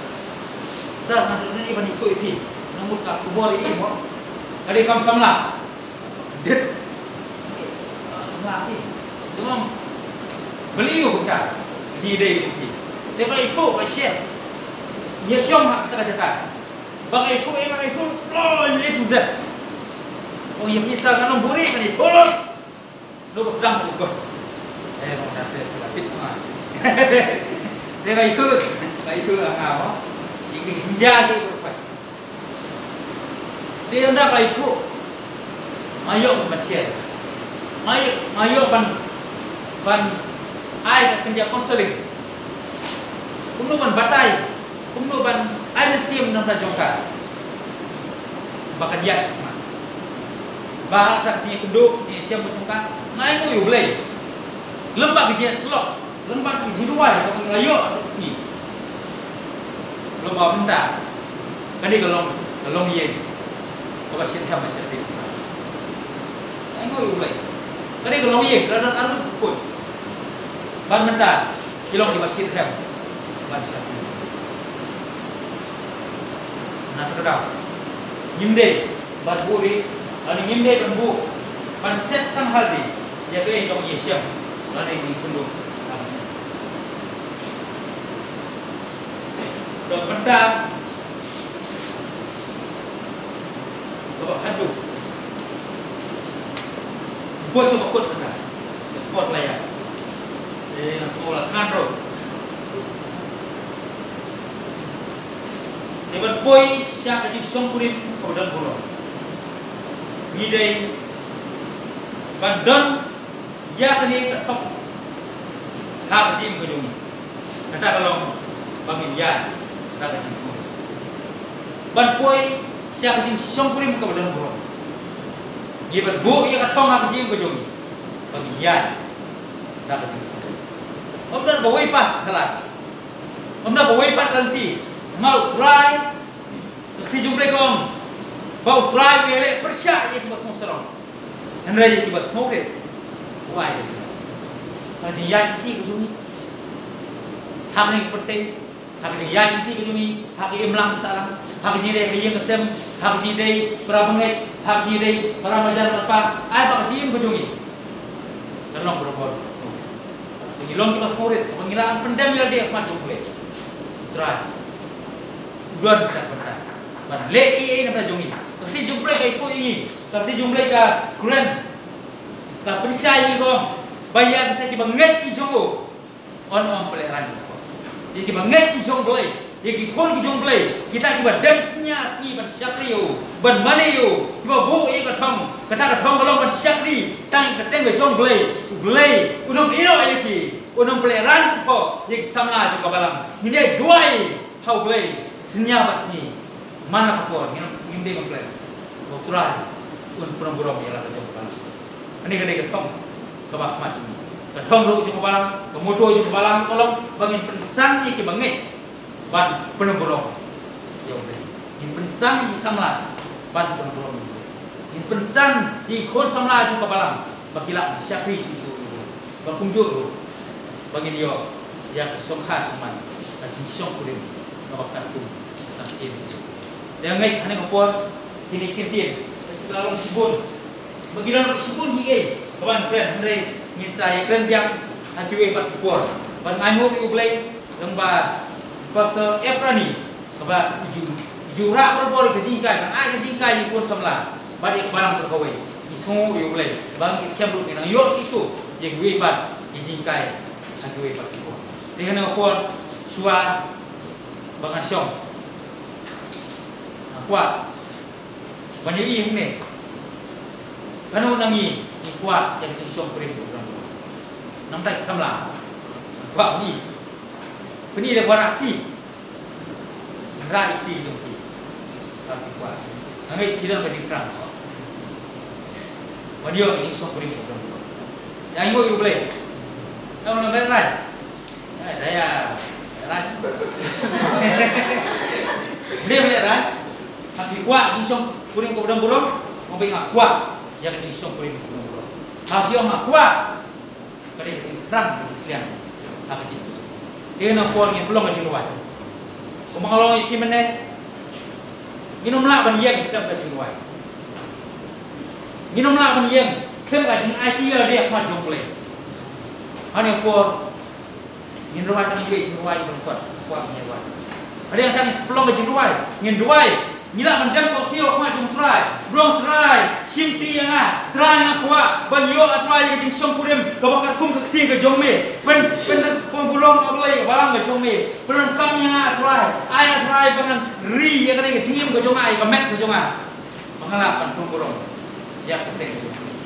sir, nga don kane ban ïathuh ïa phi. Nga mut ka khubor ïa i mo. Ka dei kam samla. Dit. Ka samla phi. Te ym balei ïa u kumta. Ka jingïadei ïa phi. Te ka ïathuh, ka share. Ngi shong ha kata ka jaka. Ba nga ïathuh, eh, ba nga ïathuh, oh, ïa A to Z. Oh, ïa phi sir, ngan ym buhrieh, ngan ïathuh lut. Lo ba sdang ko. Eh, mo da te, te la tip ma. Te nga ïathuh lut, nga ïathuh lut ha nga mo. Ïa ki jingjia ki ko pa. Te ynda nga ïathuh, nga ïoh ban share. Nga ïoh, nga ïoh ban, ban ai ka kynja counseling. Kumno ban batai, kumno ban ai mynsiem na bynta jong ka. Ba kan ïaid shakhmat. Ba ha ka jingïakynduh, jingïashem jong ka, nga ainguh ïa U Blei. Lem bad ka jingïasyllok, lem bad ka jingduwai kaba ngi la ïoh ha ka sngi. Lem bad mynta, kane ka long, ka longïing kaba shitrhem, ba shitrhem. Nga ainguh ïa U Blei. Kane ka longïing ka la don arngut kput. Bad mynta ki long kiba shitrhem. Bad shitrhem. Na kata ka daw, ngim dei ban buhrieh, lane ngim dei ban buh, ban set tang haldi ïa kaei kaba ngi ïashem lane ngi kynduh. Dok mynta kaba khadduh. Bos ba kut sngewthuh. Sport la ïa. Eh, nga sngewthuh la khan ruh. Te ban poi sha ka jingshongkurim kaba don burom, ngi dei ban don ïa kane ka thong ha ka jingim ka jong ngi. Kata ka long ba ngin ïaid da ka jingsngewrit. Ban poi sha ka jingshongkurim kaba don burom, ngi ban buh ïa ka thong ha ka jingim ka jong ngi ba ngin ïaid da ka jingsngewrit. Ym don kawei pat ka lad. Ym don kawei pat ka lynti. Namar U Trai, ka ktien jong U Blei ka ong ba U Trai u ïaleh pyrshah ïa kiba sngewsarong. Hynrei ïa kiba sngewrit u ai ka jingïaid. Ka jingïaid lynti ka jong ngi ha kane ka pyrthei, ha ka jingïaid lynti ka jong ngi ha ka imlang ka sahlang, ha ka jingïadei ha ka ïing ka sem, ha ka jingïadei para bangeit, ha ka jingïadei para marjan marpa, ai ba ka jingim ka jong ngi kan long barabor. Ngi long kiba sngewrit, ngi lah ban pyndem ïa lade ha khmat jong U Blei. U Trai u don ka bynta ban leh ei ei na bynta jong ngi. Ka ktien jong U Blei ka ïathuh ïa ngi, ka ktien jong U Blei ka kren, ka pynshai ïa ngi, ka ong ba ïa kita kiba ngeit ki jong u, un ym pynlehraiñ. Ïa kiba ngeit ki jong U Blei, Ïa ki khun ki jong U Blei, kita kiba dem snia sngi ban shakri ïa u, ban mane ïa u, kiba buh ïa ka thong, kata ka thong ka long ban shakri tang ïa ka kyrteng ka jong U Blei. U Blei un ym ïehnoh ïa ki, un ym pynlehrain kpoh ïa ki samla jong ka balang. Ngin ïa duwai ha U Blei snia bad sngi. Man la ka por ngin, ngin dei ban klet. Ko Trai, un pynburom ïa la ka jong ka balang. Kane ka dei ka thong kaba khmat jong ngi. Ka thong ruh jong ka balang, ka motto jong ka balang ka long ba ngin pynsan ïa kiba ngeit ban pynburom ïa U Blei. Ngin pynsan ïa ki samla ban pynburom ïa U Blei. Ngin pynsan ïa ki khun samla jong ka balang ba ki lah ban shakri shuh shuh ïa U Blei, ba kumjuh ruh ba ngin ïoh ïa ka shongkha shongman, ka jingshongkurim kaba katkum ka ktien. Te nga ngeit ha kane ka por kine ki ktien ka shu la long shibun, ba ki don ruh shibun kiei kiban kren, hynrei ngin sa ïakren biang ha kiwei pat ki por. Ban ai nguh ïa U Blei lyngba Pastor Efrani, kaba u ju, u ju rah barabor ïa ka jinghikai, ban ai ka jinghikai ïa ki khun samla bad ïa ka balang baroh kawei. Ngi sngewnguh ïa U Blei ba ngi skhem ruh ngi nang ïoh shisha ïa kiwei pat ki jinghikai ha kiwei pat ki por. Te ha kane ka por, shuwa ba ngan shong, nga kwah ban ïohi hangne, kano na ngi ngi kwah ïa ka jingshongkurim ka balang. Nangta ki samla, nga kwah ban ïohi, pynïoh leh ba ngi nang rah ïa ki jong ki. Ba ki kwah, nga ngeit ki don ka jingthrang ban ïoh ka jingshongkurim ka balang. Ïa, ïa U Blei. Ka long ba rai. Ïa, da ïa, rai. Blei, Blei rai. Ha ki kwah jingshongkurim ka balang burom, ong ba nga kwah ïa ka jingshongkurim ka balang burom. Ha ki ong nga kwah, ka dei ka jingthrang, ka jingsliang ha ka jingim. Te na por ngin pynlong ka jingrwai. Kumba nga la ong ïa phi mynne, ngin ym lah ban ïeng khlem ka jingrwai. Ngin ym lah ban ïeng khlem ka jingaiti ïalade ha khmat jong U Blei. Ha kane ka por ngin rwai tang iwei i jingrwai, i jingkwah, kwah ngin rwai. Hadien tang ngin sa pynlong ka jingrwai, ngin duwai. Ngi lah ban dem khohsiew ha khmat jong U Trai. Ong, Trai, shimti ïa nga. Trai, nga kwah ban ïoh, A Trai, ïa ka jingshongkurim kaba katkum ka ktien ka jong me. Pyn, pyn, pynburom, A Blei, ïa ka balang ka jong me. Pyndonkam ïa nga, A Trai. Ai, A Trai, ba ngan ri ïa kane ka jingim ka jong nga, ïa ka met ka jong nga, ba nga lah ban pynburom ïa ka kyrteng ka jong me.